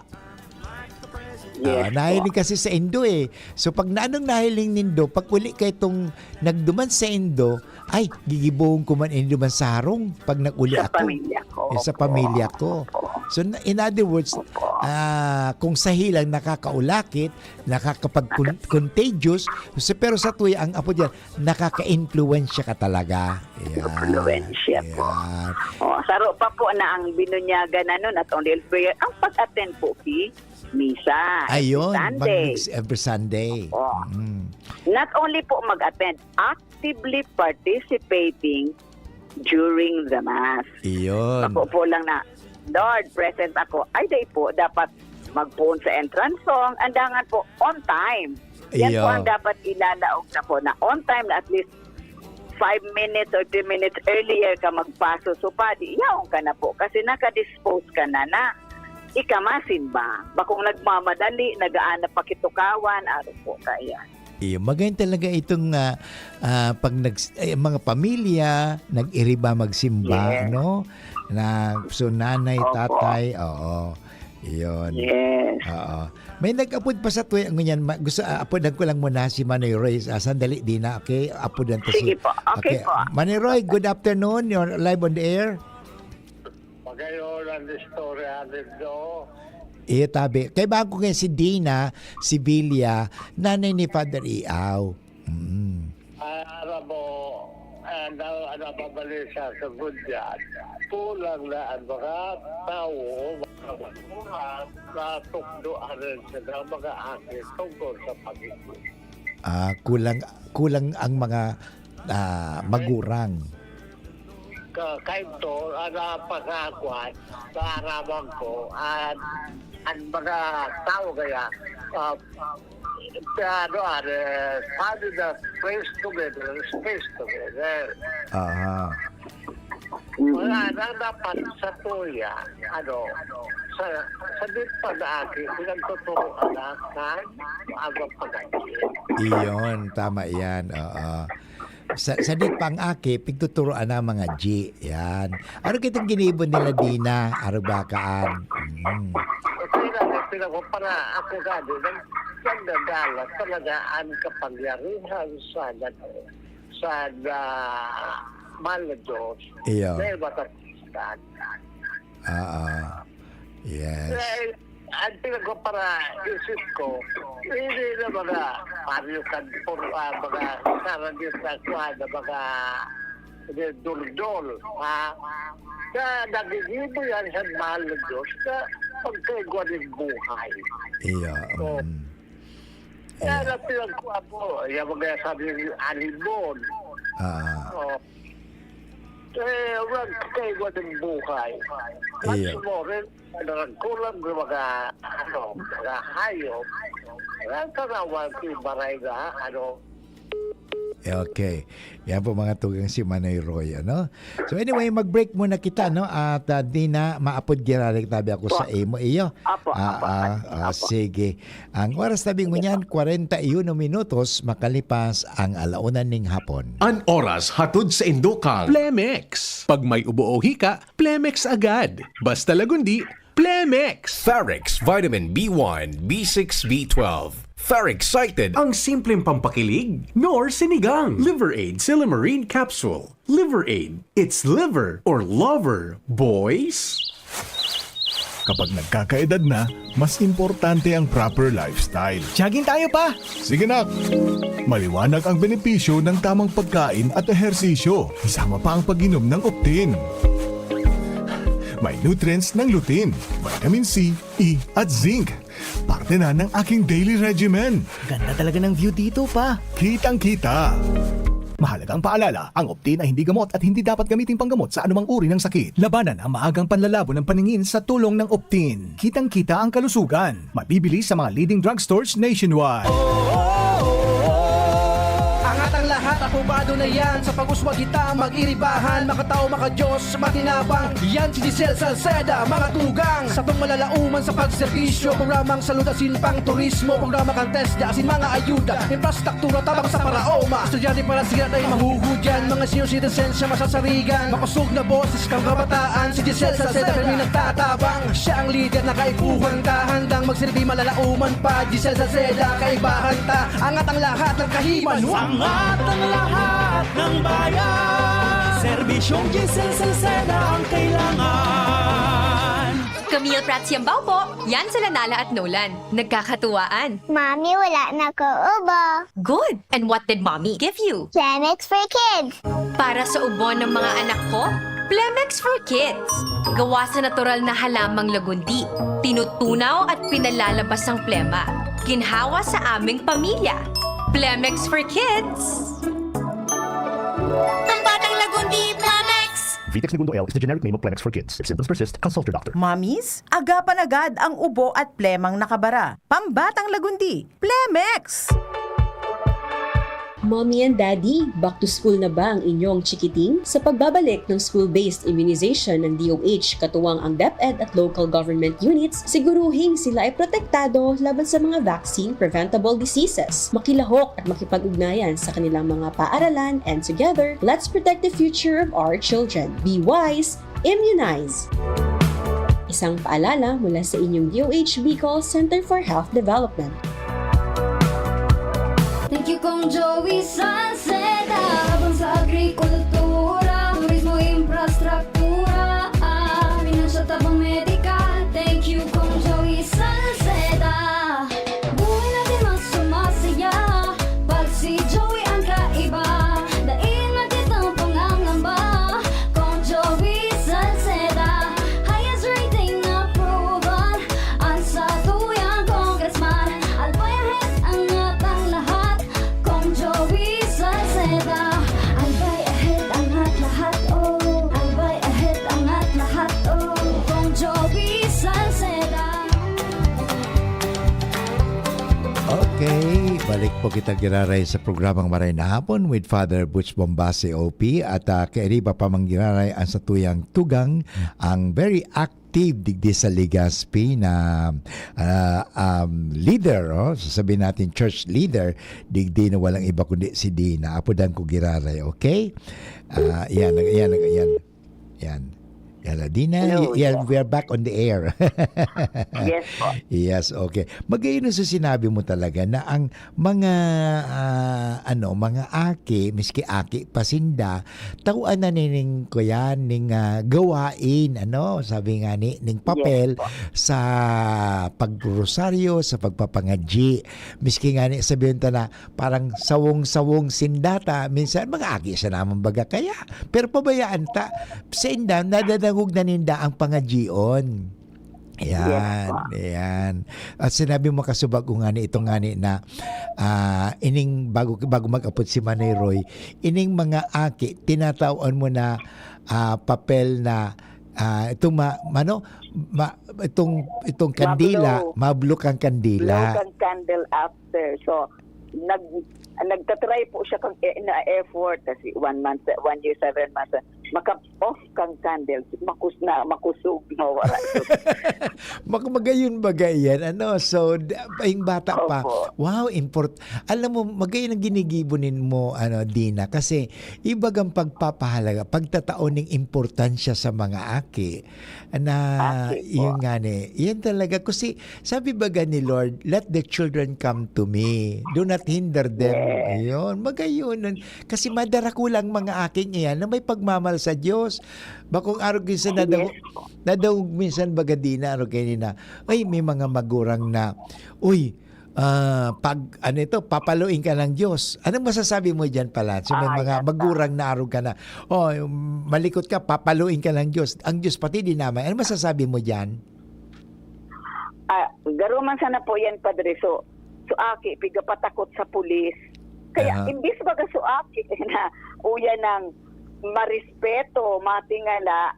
Yes Ah, po. nahiling kasi sa indo eh. So pag naanong nahiling nindo, pag uli ka itong nagduman sa indo, "Ay, gigibohon ko man ini duman sa harong pag nag-uli Sa ako." pamilya ko. Eh, sa Opo. pamilya ko. Opo. So, na, in other words, Opo. ah, kung sa hilang nakakaulakit, nakakapag-con-, contagious, so, pero sa tuya, ang apo diyan, nakaka-impluwensya ka talaga. Ayan. Impluwensya po. Ayan. Oh, saro pa po na ang binunyagan na nun, not only prayer, ang pag-attend po ki misa every Ayun, Sunday. mag-, every Sunday. Oo. Mm. Not only po mag-attend, actively participating during the Mass. Iyon. Ako po lang na, "Lord, present ako." Ay, dai po, dapat magpoon sa entrance song, and dangan po, on time. Yan po Iyo. ang dapat ilalaog na po, na on time na at least five minutes or ten minutes earlier ka magpaso. So, padi, yaon ka na po kasi nakadispose ka na na ika masimba. Bakong nagmamadali, nagaanap pakitukawan, aro po kaya. Iyo, magayon talaga itong, ah, ah, pag nags-, eh, mga pamilya, nag-iriba magsimba, Yes. no? Na, so, nanay, Opo. tatay, oo. Iyon. Yes. Oo. May nag-apod pa sa tuya ngunyan, ma-, gusto, ah, apodan ko lang muna si Manoy Roy. Ah, sandali, Dina, okay? Apodan ko si Sige po. Okay Okay. po. Manoy Roy, good afternoon. You're live on the air. Magayon ang istorya, Lindo. Iyo, tabi. Kaibahan ko ngayon si Dina, si Bilia, nanay ni Father Iao. Mm. Ah, alam mo, ah, na, nababalisa sa gunyan. Kulang na ang mga tao, mga magulang, na tukdoan rin sila mga aki tungkol sa pag-ibig. Ah, kulang, kulang ang mga, ah, magurang. Ka-, kaidto, ang napakakuan, kaaraman ko, an, an mga tao kaya, ah, ano, ano, sabi na, "Praise together, space together." Aha. Mm. Wala na dapat sa tuya, ano, sa, sa di pa na aki, pinagtuturoan na kan aga pag-aki. Iyon, tama yan, oo. Sa, sa di pa ang aki, pigtuturoan na mga G. Yan. Ano kitang ginibo nila, Dina? Aro ba kaan? Mm. Okay lang, eh, pinag-, para ako gani, nag-, nagdadala talaga ang kapangyarihan sa nag-, sa na-, mahal na Diyos. Iyo. Dahil matapos ka. Ah, ah. Yes. Dahil ang pinagpaparaisip ko, hindi na mga Mario Canfor, ah, mga Sara Diosa, kuha na mga, hindi, durdol, ha? Na nagigibo yan sa mahal na Diyos na pagkaigwa ng buhay. Iya, So, mm. Kaya Iya. lang pinagkuha ko, yung mga sabi yung alibon. Ah. Oh. Eh, wag kayo ng buhay. Mas Iya. mo rin, nagkulang ng mga, ano, mga hayop. Ang tanawan si Baray na, ano. Okay. Yan po, mga tugang, si Manoy Roy, ano? So anyway, mag-break muna kita, no? At, ah, di na maapod giraray tabi ako sa Apo. imo, iyo. Apo, Ah, apo, ah, apo, ah, apo. sige. Ang oras tabi ngunyan, kwarenta y uno minutos makalipas ang ala una ning hapon. An oras hatod sa indukan. Plemex. Pag may ubo o hika, Plemex agad. Basta Lagundi, Plemex. Ferrex Vitamin B one, B six, B twelve. Ferrex Excited. Ang simpleng pampakilig, nor sinigang. Liver Aid Silymarin Capsule. Liver Aid. It's liver or lover, boys. Kapag nagkakaedad na, mas importante ang proper lifestyle. Jogging tayo, Pa! Sige, nak! Maliwanag ang benepisyo ng tamang pagkain at ehersisyo, kasama pa ang pag-inom ng Optin. May nutrients ng lutein, vitamin C, E, at zinc. Parte na ng aking daily regimen. Ganda talaga ng view dito, Pa. Kitang-kita. Mahalagang paalala, ang Optin ay hindi gamot at hindi dapat gamiting panggamot sa anumang uri ng sakit. Labanan ang maagang panlalabo ng paningin sa tulong ng Optin. Kitang-kita ang kalusugan. Mabibili sa mga leading drugstores nationwide. Angat ang lahat, apobado na yan. Sa pag-uswag kita, mag-iribahan. Makatao, makadiyos, matinabang. Yan si Giselle Salceda, mga tugang. Satong malalauman sa pagserbisyo. Programang salud asin pang turismo. Programa kan TESDA asin mga ayuda. Infrastruktura tabang sa paraoma. Estudyante para siya tayo mahuhudyan. Mga senior citizens siya masasarigan. Makusog na boses kang kabataan. Si Giselle Salceda kami nagtatabang. Siya ang lider na kaipuhan ta. Handang magsilbi malalauman pa. Giselle Salceda, kaibahan ta. Angat ang lahat ng kahiman. Angat ang lahat ng bayan. Serbisyong Giselle Salceda ang kailangan. Camille Prats Yambao po. Yan sila Nala at Nolan. Nagkakatuwaan. Mami, wala na ko ubo. Good! And what did Mommy give you? Plemex for Kids. Para sa ubo ng mga anak ko, Plemex for Kids. Gawa sa natural na halamang lagundi. Tinutunaw at pinalalabas ang plema. Ginhawa sa aming pamilya. Plemex for Kids. Pambatang lagundi, Plemex! Vitex Negundo L is the generic name of Plemex for kids. If symptoms persist, consult your doctor. Mommies, agapan agad ang ubo at plemang nakabara. Pambatang lagundi, Plemex! Mommy and Daddy, back to school na ba ang inyong chikiting? Sa pagbabalik ng school-based immunization ng D O H, katuwang ang DepEd at local government units, siguruhing sila ay protektado laban sa mga vaccine-preventable diseases. Makilahok at makipag-ugnayan sa kanilang mga paaralan, and together, let's protect the future of our children. Be wise, immunize! Isang paalala mula sa inyong D O H Bicol Center for Health Development. Thank you, Kong Joey Salceda. Tabang sa agrikultura, turismo, infrastruktura, ah, pinansyal, tabang medikal. Thank you, Kong Joey Salceda. Buhay natin mas sumasaya pag si Joey ang kaiba. Dai na kitang pangangamba, Kong Joey Salceda. Highest rating na proven, ang satuyang congressman. Albay ahead ang atang lahat, Kong Joey Salceda. Albay ahead ang at lahat, oh. Albay ahead ang at lahat, oh. Kong Joey Salceda. Okay, balik po kita giraray sa programang Maray na Hapon with Father Butch Bombase O P at uh, kairiba pa manggiraray ang satuyang tugang, ang very active digdi sa Legazpi na uh, um, leader, oh, sasabihin natin church leader, digdi na walang iba kundi si Dina. Apodan ko giraray, okay? Uh, yan, yan, yan. Yan. Yan, Dina, Hello, yan, yes. We are back on the air. Yes po. Yes, okay. Magayon sa sinabi mo talaga na ang mga ah, ano, mga aki, miski aki pa sinda, tawan na nining kuyan ning ah, gawain, ano, sabi nga ni ning papel po. Sa pagrosaryo, sa pagpapangadyi. Miski nga ni sabihin ta na parang sawong-sawong sinda ta, minsan mga aki sa naman baga kaya. Pero pabayaan ta, sa inda, nadadangog na ninda ang pangadyion. Yan, Yes po. Yan. At sinabi mo kasubag ko nga ni ito nga ni na ah, ining bago bago mag-apod si Manay Roy, ining mga aki, tinatawan mo na ah, papel na ah, itong ma, ano, ma, itong itong kandila, Mablo. Mablo kang kandila. Local candle after. So, nag nagtatry po siya kang eh, na effort kasi one month, one year, seven months, maka-off kang candle, makus na, makusog, mawala. Mag magayon ba yan? Ano? So, d- yung bata pa, Opo. Wow, import. Alam mo, magayon ang ginigibo nin mo, ano, Dina, kasi ibagang pagpapahalaga, pagtatao ng importansya sa mga aki na Aki po. Yun nga ni, yan talaga. Kasi sabi baga ni Lord, let the children come to me. Do not hinder them. Yes. Ayun, magayon. Kasi madara ko lang mga aking iyan na may pagmamal sa Diyos. Bakong arog yun sa nadaw, Yes po. nadaw minsan baga di na arog kayo na, ay, may mga magurang na, uy, ah, pag ano ito, papaluin ka ng Diyos. Anong masasabi mo dyan pala? So, may Ah, mga yan, magurang na arog ka na, oh, malikot ka, papaluin ka ng Diyos. Ang Diyos pati di naman. Anong masasabi mo dyan? Ah, garo man sana po yan, Padre. So, so aki, pigapatakot sa pulis. Kaya, Aha. Imbis baga so aki na uya ng marespeto, matingala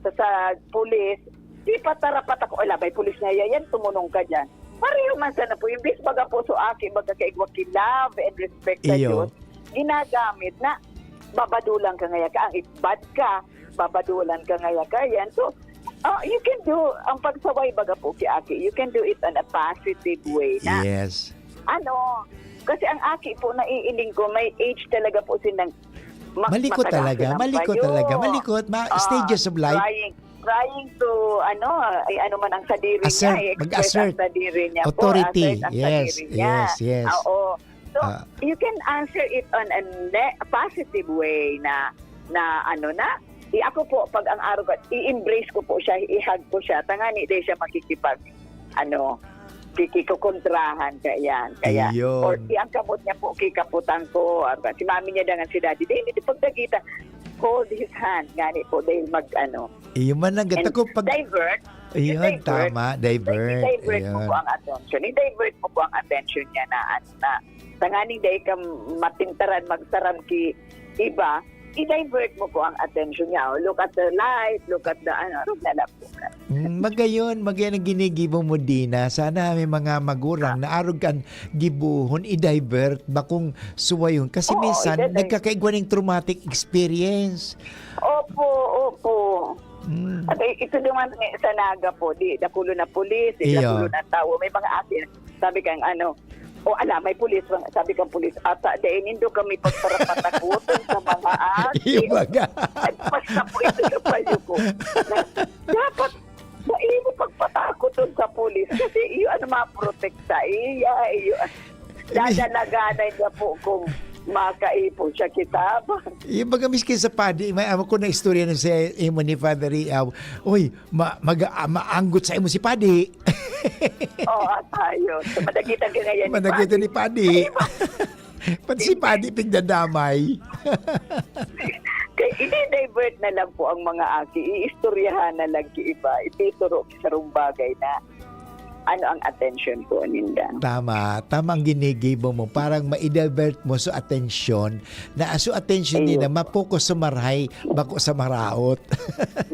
sa, sa pulis, di patarapat ako, ala, may pulis na yan, tumunong ka dyan. Pareho man sana po, imbis baga po so aki, baga kaigwa ki love and respect sa Iyo. Diyos, ginagamit na babadulan ka ngaya ka, ang bad ka, babadulan ka ngaya ka, yan. So, oh, you can do, ang pagsaway baga po ki aki, you can do it on a positive way na. Yes. Ano, kasi ang aki po, naiiling ko, may age talaga po silang ma- Malikot matagal talaga, silang malikot payo. talaga, malikot, ma- Ah, stages of life. Trying, trying to, ano, ay, ano man ang sadiri Assert, niya, i-express mag-assert. ang sadiri niya Authority, po, assert ang yes, sadiri niya. yes, yes. Oo. So, Ah. you can answer it on a ne- positive way na, na ano na, i ako po, pag ang araw ko, i-embrace ko po siya, i-hug ko siya, tangani di siya makikipag, ano, kikikokontrahan ka yan. Kaya, Iyon. Or iangkamot niya po, kikaputan ko. Or, si mami niya dangan si daddy, dahil ito pagdagita, hold his hand, ngani po, dahil mag, ano. Iyo man lang, And gata ko pag... divert. Iyon, divert. tama, divert. I-divert mo Iyon. po ang attention. I-divert mo po ang attention niya na, ano na. Tanganing dahil ka matintaran, magsaram ki iba, i-divert mo po ang attention niya. Oh, look at the light, look at the ano, ano na lang po. Mm, magayon, magayon ang ginigibo mo, Dina. Sana may mga magurang na arog kan gibohon, i-divert, bakong suwayon. Kasi Oo, minsan, i-divert. nagkakaigwa ning traumatic experience. Opo, opo. Mm. At i-, ito naman eh, sa Naga po, di, dakulo na pulis, di, Iyo. dakulo na tao. May mga asin. Sabi kang ano, "O, ala, may pulis." Sabi kang pulis, "Ata, dai nindo kami pagparapatakoton sa mga asin." Iyo baga. Ay, basta po ito sa payo ko. Na, dapat, dai mo pagpatakoton sa pulis kasi iyo ang maprotekta. Iya, iyo. Dadalaganay niya po kung makaipon siya kita. Yung baga miskin sa padi, may amo ko na istorya na sa imo ni Father Riaw. Uy, ma-, mag-, ah, maanggot sa imo si padi. Oo, at ayos. So, madagitan ka ngayon ni Madagitan Padi. ni Padi. Ay, ma- Pati si Padi, pigdadamay. Kaya i-divert na lang po ang mga aki. Iistoryahan na lang ki iba. Itisuro ki sarong bagay na ano ang atensyon po ninda. Tama. Tama ang ginigibo mo. Parang ma-divert mo so atensyon na so atensyon Ayun nila po. mapokus sa marhay, bako sa maraot.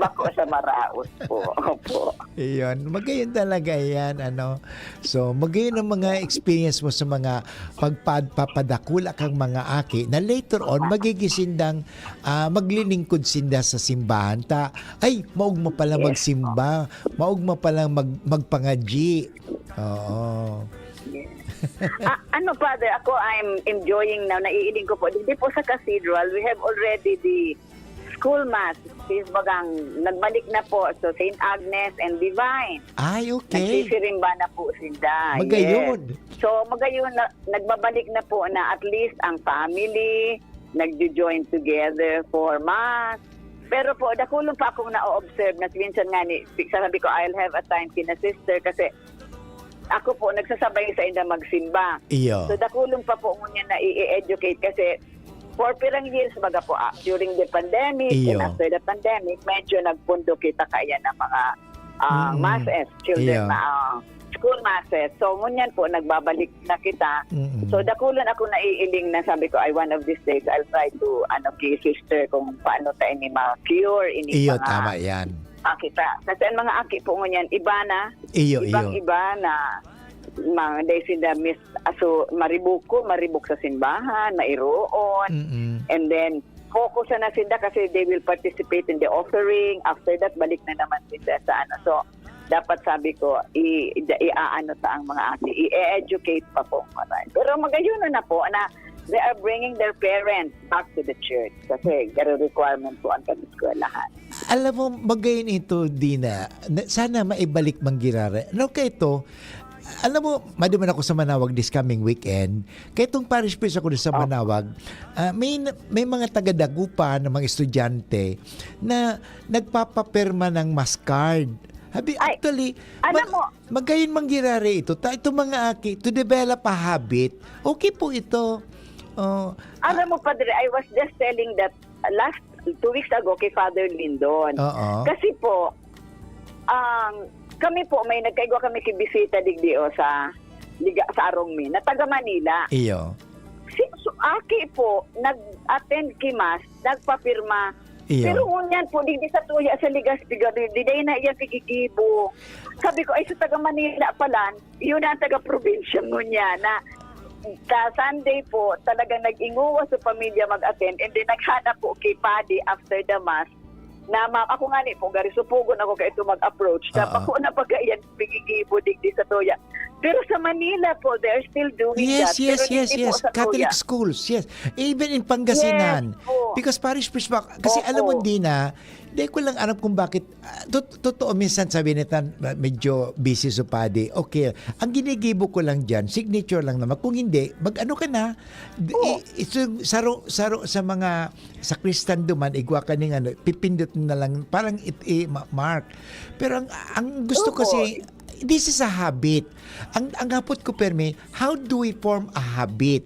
Bako sa maraot po. Opo. Iyon. Magayon talaga yan, ano. So, magayon ang mga experience mo sa mga pagpad-, papadakula kang mga aki na later on, magigisindang, ah, maglilingkod sinda sa simbahan. Ta, ay, maugma pala Yes, magsimba. Maugma pala mag-, magpangadyi. Oo. Yes. Ah, ano, Father, ako, I'm enjoying now. Naiiling ko po. Hindi po sa cathedral. We have already the school mass. Sis Bagang, nagbalik na po. So, Saint Agnes and Divine. Ay, okay. Nagsisirimba na po sila. Magayon. Yes. So, magayon na, nagbabalik na po na at least ang family, nagjo-join together for mass. Pero po, dakulon pa akong na-observe na minsan nga ni, sabi ko, "I'll have a time kina sister," kasi ako po, nagsasabay sa inda magsimba. Iyo. So, dakulon pa po ngunyan na i-educate kasi for pirang years, baga po, ah, during the pandemic and Iyo. after the pandemic, medyo nagpundo kita kaya ng mga, ah, Mm. masses, children Iyo. na, ah, school masses. So, ngunyan po, nagbabalik na kita. Mm. So, dakulon ako naiiling na sabi ko, "Ay, one of these days, I'll try to, ano, kay sister kung paano tayo ni ma-cure, ini Iyo, mga tama yan. Aki ta." Kasi ang mga aki po ngunyan, iba na, Iyo, iyo. ibang-iba na, mga, dai sinda mis-, aso, maribok ko, maribok sa simbahan, mairoon. Mm-mm. And then, focus na, na sinda kasi they will participate in the offering. After that, balik na naman sinda sa ano. So, dapat sabi ko, i-, i-, i-aano ta ang mga aki, i-educate pa po ang maray. Pero magayon na po na they are bringing their parents back to the church kasi garo requirement po ang pag-eskwelahan. Alam mo, magayon ito, Dina. Na, sana maibalik man girare. Ano kaya ito? Alam mo, maduman ako sa Manawag this coming weekend. Kaya itong parish priest ako sa Oh. Manawag, ah, may, may mga taga-Dagupan na mga estudyante na nagpapapirma ng mass card. Habi, Ay, actually, alam mag-, mo, magayon man girare ito. Ta, itong mga aki, to develop a habit, okay po ito. Oh, Alam mo, Padre, I was just telling that last, two weeks ago kay Father Lindon. Oo. Kasi po, ang, kami po, may nagkaigwa kami kay bisita digdi, o, sa, diga, sa Arong Mi, na taga Manila. Iyo. Si, su-, aki po, nag-attend ki Mass, nagpapirma. Iyo. Pero ngunyan po, digdi sa tuya, sa Legazpi, gabi, di dai na iya pigigibo. Sabi ko, "Ay, sa taga Manila pala, yun ang taga-probinsya ngunyan na sa Sunday po, talagang nag-inguwas sa pamilya mag-attend, and then naghanap po kay Padi after the Mass, na, 'Ma'am, ako ngani po, gari supugon ako kaito mag-approach.' Oo. Tapos ako na pag-ayan, pigigibo digdi sa tuya." Pero sa Manila po, they're still doing Yes, that. yes, Pero yes, digdi po yes. sa Catholic tuya. schools, yes. Even in Pangasinan. Yes po. Because parish priest ba, kasi alam mo, Opo. Dina, di ko lang alam kung bakit, ah, tot-, totoo, minsan sabi nila, ah, medyo busy so padi. Okay. Ang ginigibo ko lang diyan, signature lang naman. Kung hindi, mag-ano ka na, d-, Oo. i-, i-, saro, saro sa mga sakristan duman, igwa ka ning ano, pipindot na lang, parang it-, i-, ma-, mark. Pero ang, ang gusto Opo. kasi, this is a habit. Ang, ang hapot ko, permi, how do we form a habit?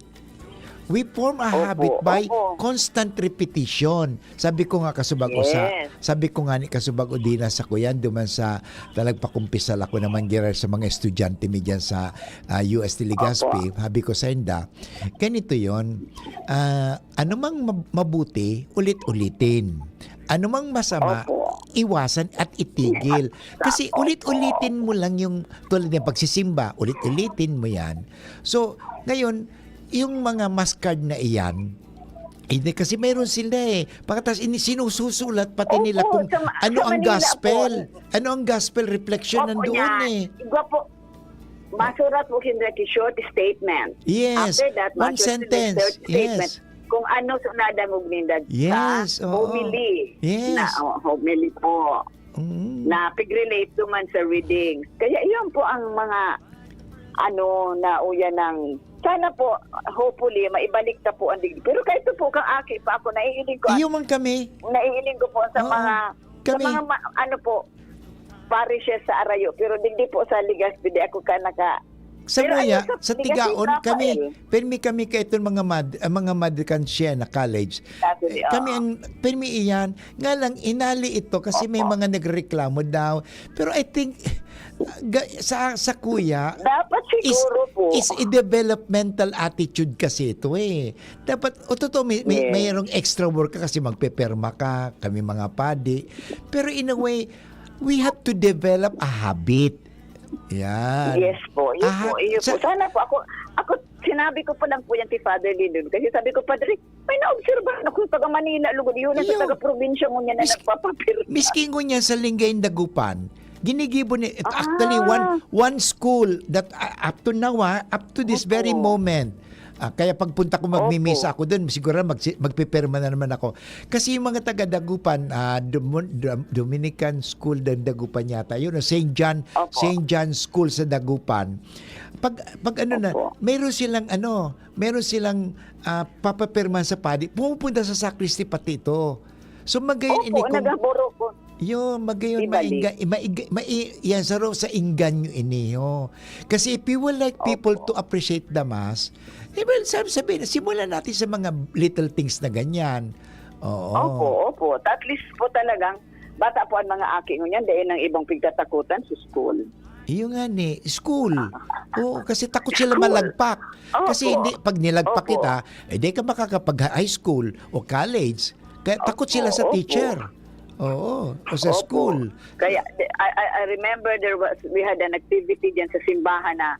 We form a Opo, habit by opo. constant repetition. Sabi ko nga kasubag-o sa, Yes. sabi ko nga ni kasubag-o, Dina, sa kuyan, duman sa talagpakumpisal ako naman, girar sa mga estudyante mi diyan sa, ah, U S T Legazpi. Opo. Sabi ko sa inda, ganito yon. Ah, anumang mab mabuti, ulit-ulitin. Anumang masama, Opo. iwasan at itigil. Kasi Opo. ulit-ulitin mo lang yung, tulad ng pagsisimba, ulit-ulitin mo yan. So, ngayon, yung mga maskad na iyan, hindi, kasi mayroon sila eh. Pagkatapos, ini-, sinususulat pati nila Opo, kung sa ma-, ano sa ang Manila gospel. po. Ano ang gospel reflection Opo, nandoon niya. eh. Igwa po, masurat po kinda ki short statement. Yes. After that, One masurat kinda sentence. short statement. Yes. Kung ano sa nadangog ninda sa Yes, oo. homily. Yes. Na, oh, homily po. Mm. Na pig-relate duman sa reading. Kaya iyon po ang mga, ano, na uya ng, sana po, hopefully, maibalik ta po ang digdi. Pero kahit po kang aki pa ako, naiiling ko, Iyo man kami. naiiling ko po sa Oo. mga, sa Kami. mga ma-, ano po, parishes sa Arayo. Pero digdi po sa Legazpi, di ako ka naka-, Sa Pero Muya, ayun, sa sa Legazpi, Tigaon, kami, Rafael. pirmi kami kaiton mga mad-, ah, mga Madre Canciana College. Sabi Eh, niya, kami oo. ang pirmi iyan, nga lang inali ito kasi may Opo. mga nagreklamo daw. Pero I think, ga-, sa, sa kuya, Dapat is, siguro po. is a developmental attitude kasi ito eh. Dapat, o totoo, may, may, Yes. mayroong extra work ka kasi magpepirma ka, kami mga padi. Pero in a way, we have to develop a habit. Yan. Yes po, yes Aha, po, iyo sa po. Sana po ako, ako, sinabi ko pa lang po yan kay Father Lindon. Kasi sabi ko, "Padre, may naobserbahan ako sa taga Manila, lugod yun, sa Iyo. taga probinsya mo niya na Mis-, nagpapapirma." Miskin ko niya sa Linggay Dagupan, ginigibo ni, Ah. actually, one, one school that, uh, up to now, ah, up to this Opo. very moment, ah, kaya pagpunta ko, magmimisa Opo. ako dun, siguro magsi-, magpipirma na naman ako. Kasi yung mga taga Dagupan, ah, Domo-, Dom-, Dominican School ng Dagupan yata, yun, o Saint John, Opo. Saint John School sa Dagupan. Pag, pag ano na, Opo. meron silang ano, meron silang, ah, papapirmahan sa padi, pumupunta sa sacristy pati ito. So, magayon Opo, ini kung nagaboro ko. Yun, magayon Ibalik. maiga-, maiga-, mai-, yan, saro sa inganyo ini, oh. Kasi if you would like people Opo. to appreciate the mass, eh, well, sabi, sabi, simulan natin sa mga little things na ganyan. Oo. Opo, opo. At least po talagang, bata po ang mga aki ngunyan, dahil ng ibang pigtatakutan sa school. Iyo nga ni, school. Oo, kasi takot sila School. malagpak. Opo. Kasi hindi, pag nilagpak Opo. kita, eh, di ka makakapag-high school o college. Kaya takot Opo, sila sa opo. teacher. Oo, o sa Opo. school. Kaya, I, I, I remember there was, we had an activity dyan sa simbahan na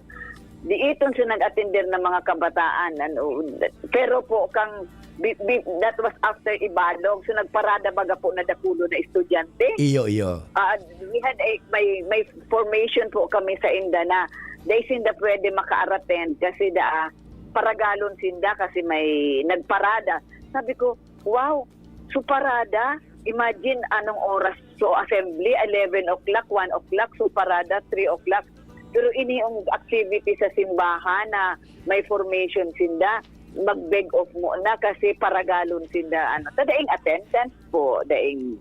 diiton siya nag-atender ng mga kabataan. Ano, pero po, kang, bi-, bi-, that was after Ibalog. So, nagparada baga po na dakulo na estudyante. Iyo, iyo. Ah, we had a, may, may formation po kami sa inda na dai sinda pwede maka-attend kasi da, paragalon sinda kasi may nagparada. Sabi ko, "Wow, so parada? Imagine anong oras so assembly, eleven o'clock, one o'clock, so parada, three o'clock." Pero ini yung activity sa simbahan na may formation sinda, mag-beg off muna kasi paragalon sinda, ano, ta daing attendance po, daing,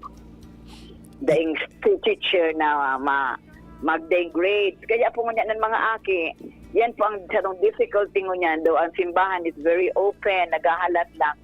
daing teacher na ma-, mag-daing grades. Kaya po ngunyan ng mga aki, yan po ang sarong difficulty ngunyan, though ang simbahan is very open, naghahalat lang.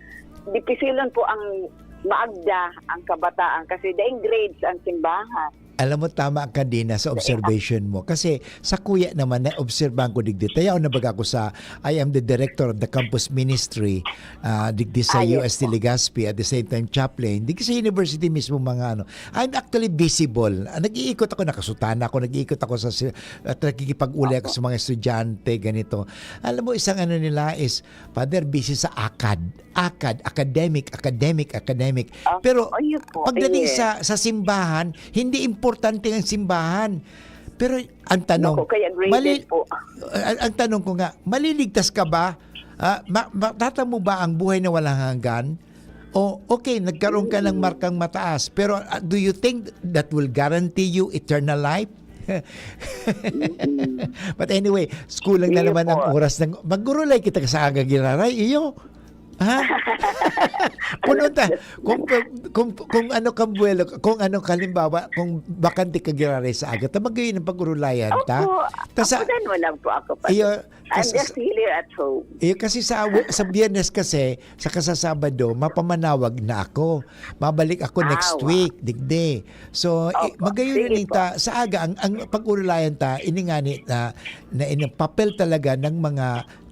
Dipisilon po ang maagda ang kabataan kasi daing grades ang simbahan. Alam mo, tama ka, Dina, sa Daing observation mo. Kasi sa kuya naman, naobserbahan ko digdi. Tayaw na baga ako sa, I am the director of the campus ministry, ah, digdi sa Ah, yes U S T po. Legazpi, at the same time chaplain. Digdi sa university mismo, mga ano. I'm actually visible. Ah, nag-iikot ako, nakasutana ako, nag-iikot ako sa si-, at nakikipag-uli ako Opo. sa mga estudyante, ganito. Alam mo, isang ano nila is, "Father, busy sa akad." Akad, academic, academic, academic. Ah, Pero ayun po, pagdating yes. sa, sa simbahan, hindi importante ang simbahan. Pero ang tanong, Naku, kaya graded mali-, po. ang, ang tanong ko nga, maliligtas ka ba? Ah, ma-, matatamo ba ang buhay na walang hanggan? O, okay, nagkaroon ka ng Mm. markang mataas, pero, ah, do you think that will guarantee you eternal life? Mm. But anyway, kulang na Iyo naman ang po. oras ng, maggurulay kita sa aga, giraray, iyo. Ha? Puno ta. Kung, kung, kung, kung ano kang buwelo, kung ano, halimbawa, kung bakante ka, giraray, sa aga, ta magayon ang pag-urulayan ta. Opo. Ta sa Ako din, wala po ako pa. Iyo, I'm kasi just sa here at home. Iyo, kasi sa, sa Biyernes kasi, saka sa Sabado, mapamanawag na ako. Mabalik ako Ah, next wow. week, digdi. So, i-, Opo. magayon Sige yun po. ta, sa aga, ang, ang pag-urulayan ta, ini ngani na, na in-, papel talaga ng mga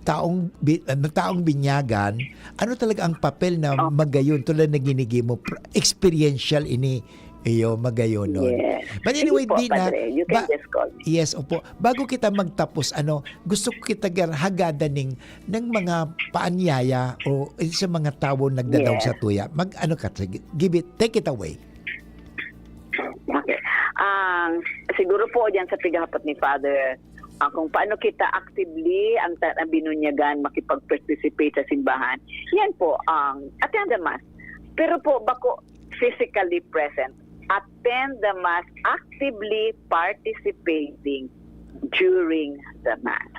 taong bi-, ah, taong binyagan, ano talaga ang papel na Oh. magayon tulad na ginigimo? Pr-, experiential ini, iyo, magayon nun. Yes. But Sige anyway, po, Dina, Padre. You can ba-, just call me. Yes, opo. Bago kita magtapos, ano, gusto ko kita gar-, hagadan ning, ng mga paanyaya o sa mga tawo nagdadaog Yes. sa tuya. Mag-, ano ka, sige, give it, take it away. Okay. Ang, siguro po, diyan sa pighapot ni Father, ah, kung paano kita actively ang ta-, ang binunyagan, makipag-participate sa simbahan. Yan po, ang attend the Mass. Pero po, bako physically present. Attend the Mass, actively participating during the Mass.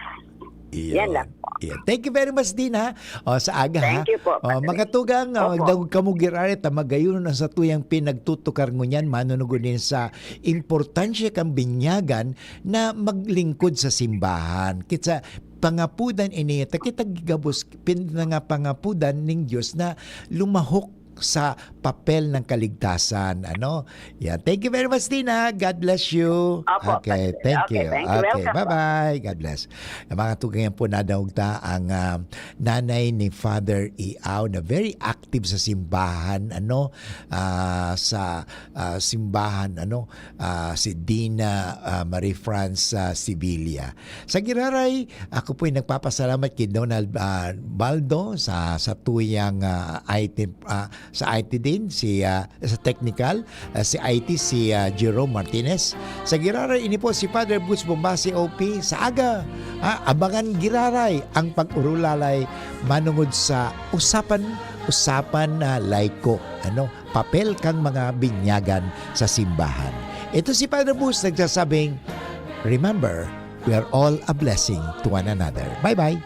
Yan Iyon. lang po. Iyon. Thank you very much, Dina. O, sa aga, ha? Thank you po, O, Padre. Mga tugang, o, Opo. Daog kamo giraray ta magayon na sa tuyang pinagtutukar ngunyan, manunugod din sa importansya kan binyagan na maglingkod sa simbahan. Kitsa pangapudan ini, ta kita gigabos, pin-, mga pangapudan ning Dios na lumahok sa papel ng kaligtasan, ano? Yan. Thank you very much, Dina. God bless you. Opo, Okay, Pastor. Thank Okay, you. Thank you. Okay, Welcome po. Bye-bye. God bless. Ang mga tugang yan po, nadaog ta ang, ah, nanay ni Father Iao na very active sa simbahan, ano, ah, sa, ah, simbahan, ano, ah, si Dina, ah, Marie France, ah, Sevilla. Sa giraray, ako po'y nagpapasalamat kay Donald, ah, Baldo sa, sa tuyang, ah, I T, ah, sa I T din, si, ah, sa technical, ah, si I T, si, ah, Jerome Martinez. Sa giraray, ini po si Father Boots Bombasi, O P. Sa aga, ah, abangan giraray ang pag-urulalay manungod sa usapan, usapan na laiko, ano, papel kan mga binyagan sa simbahan. Ito si Father Boots nagsasabing, "Remember, we are all a blessing to one another." Bye-bye!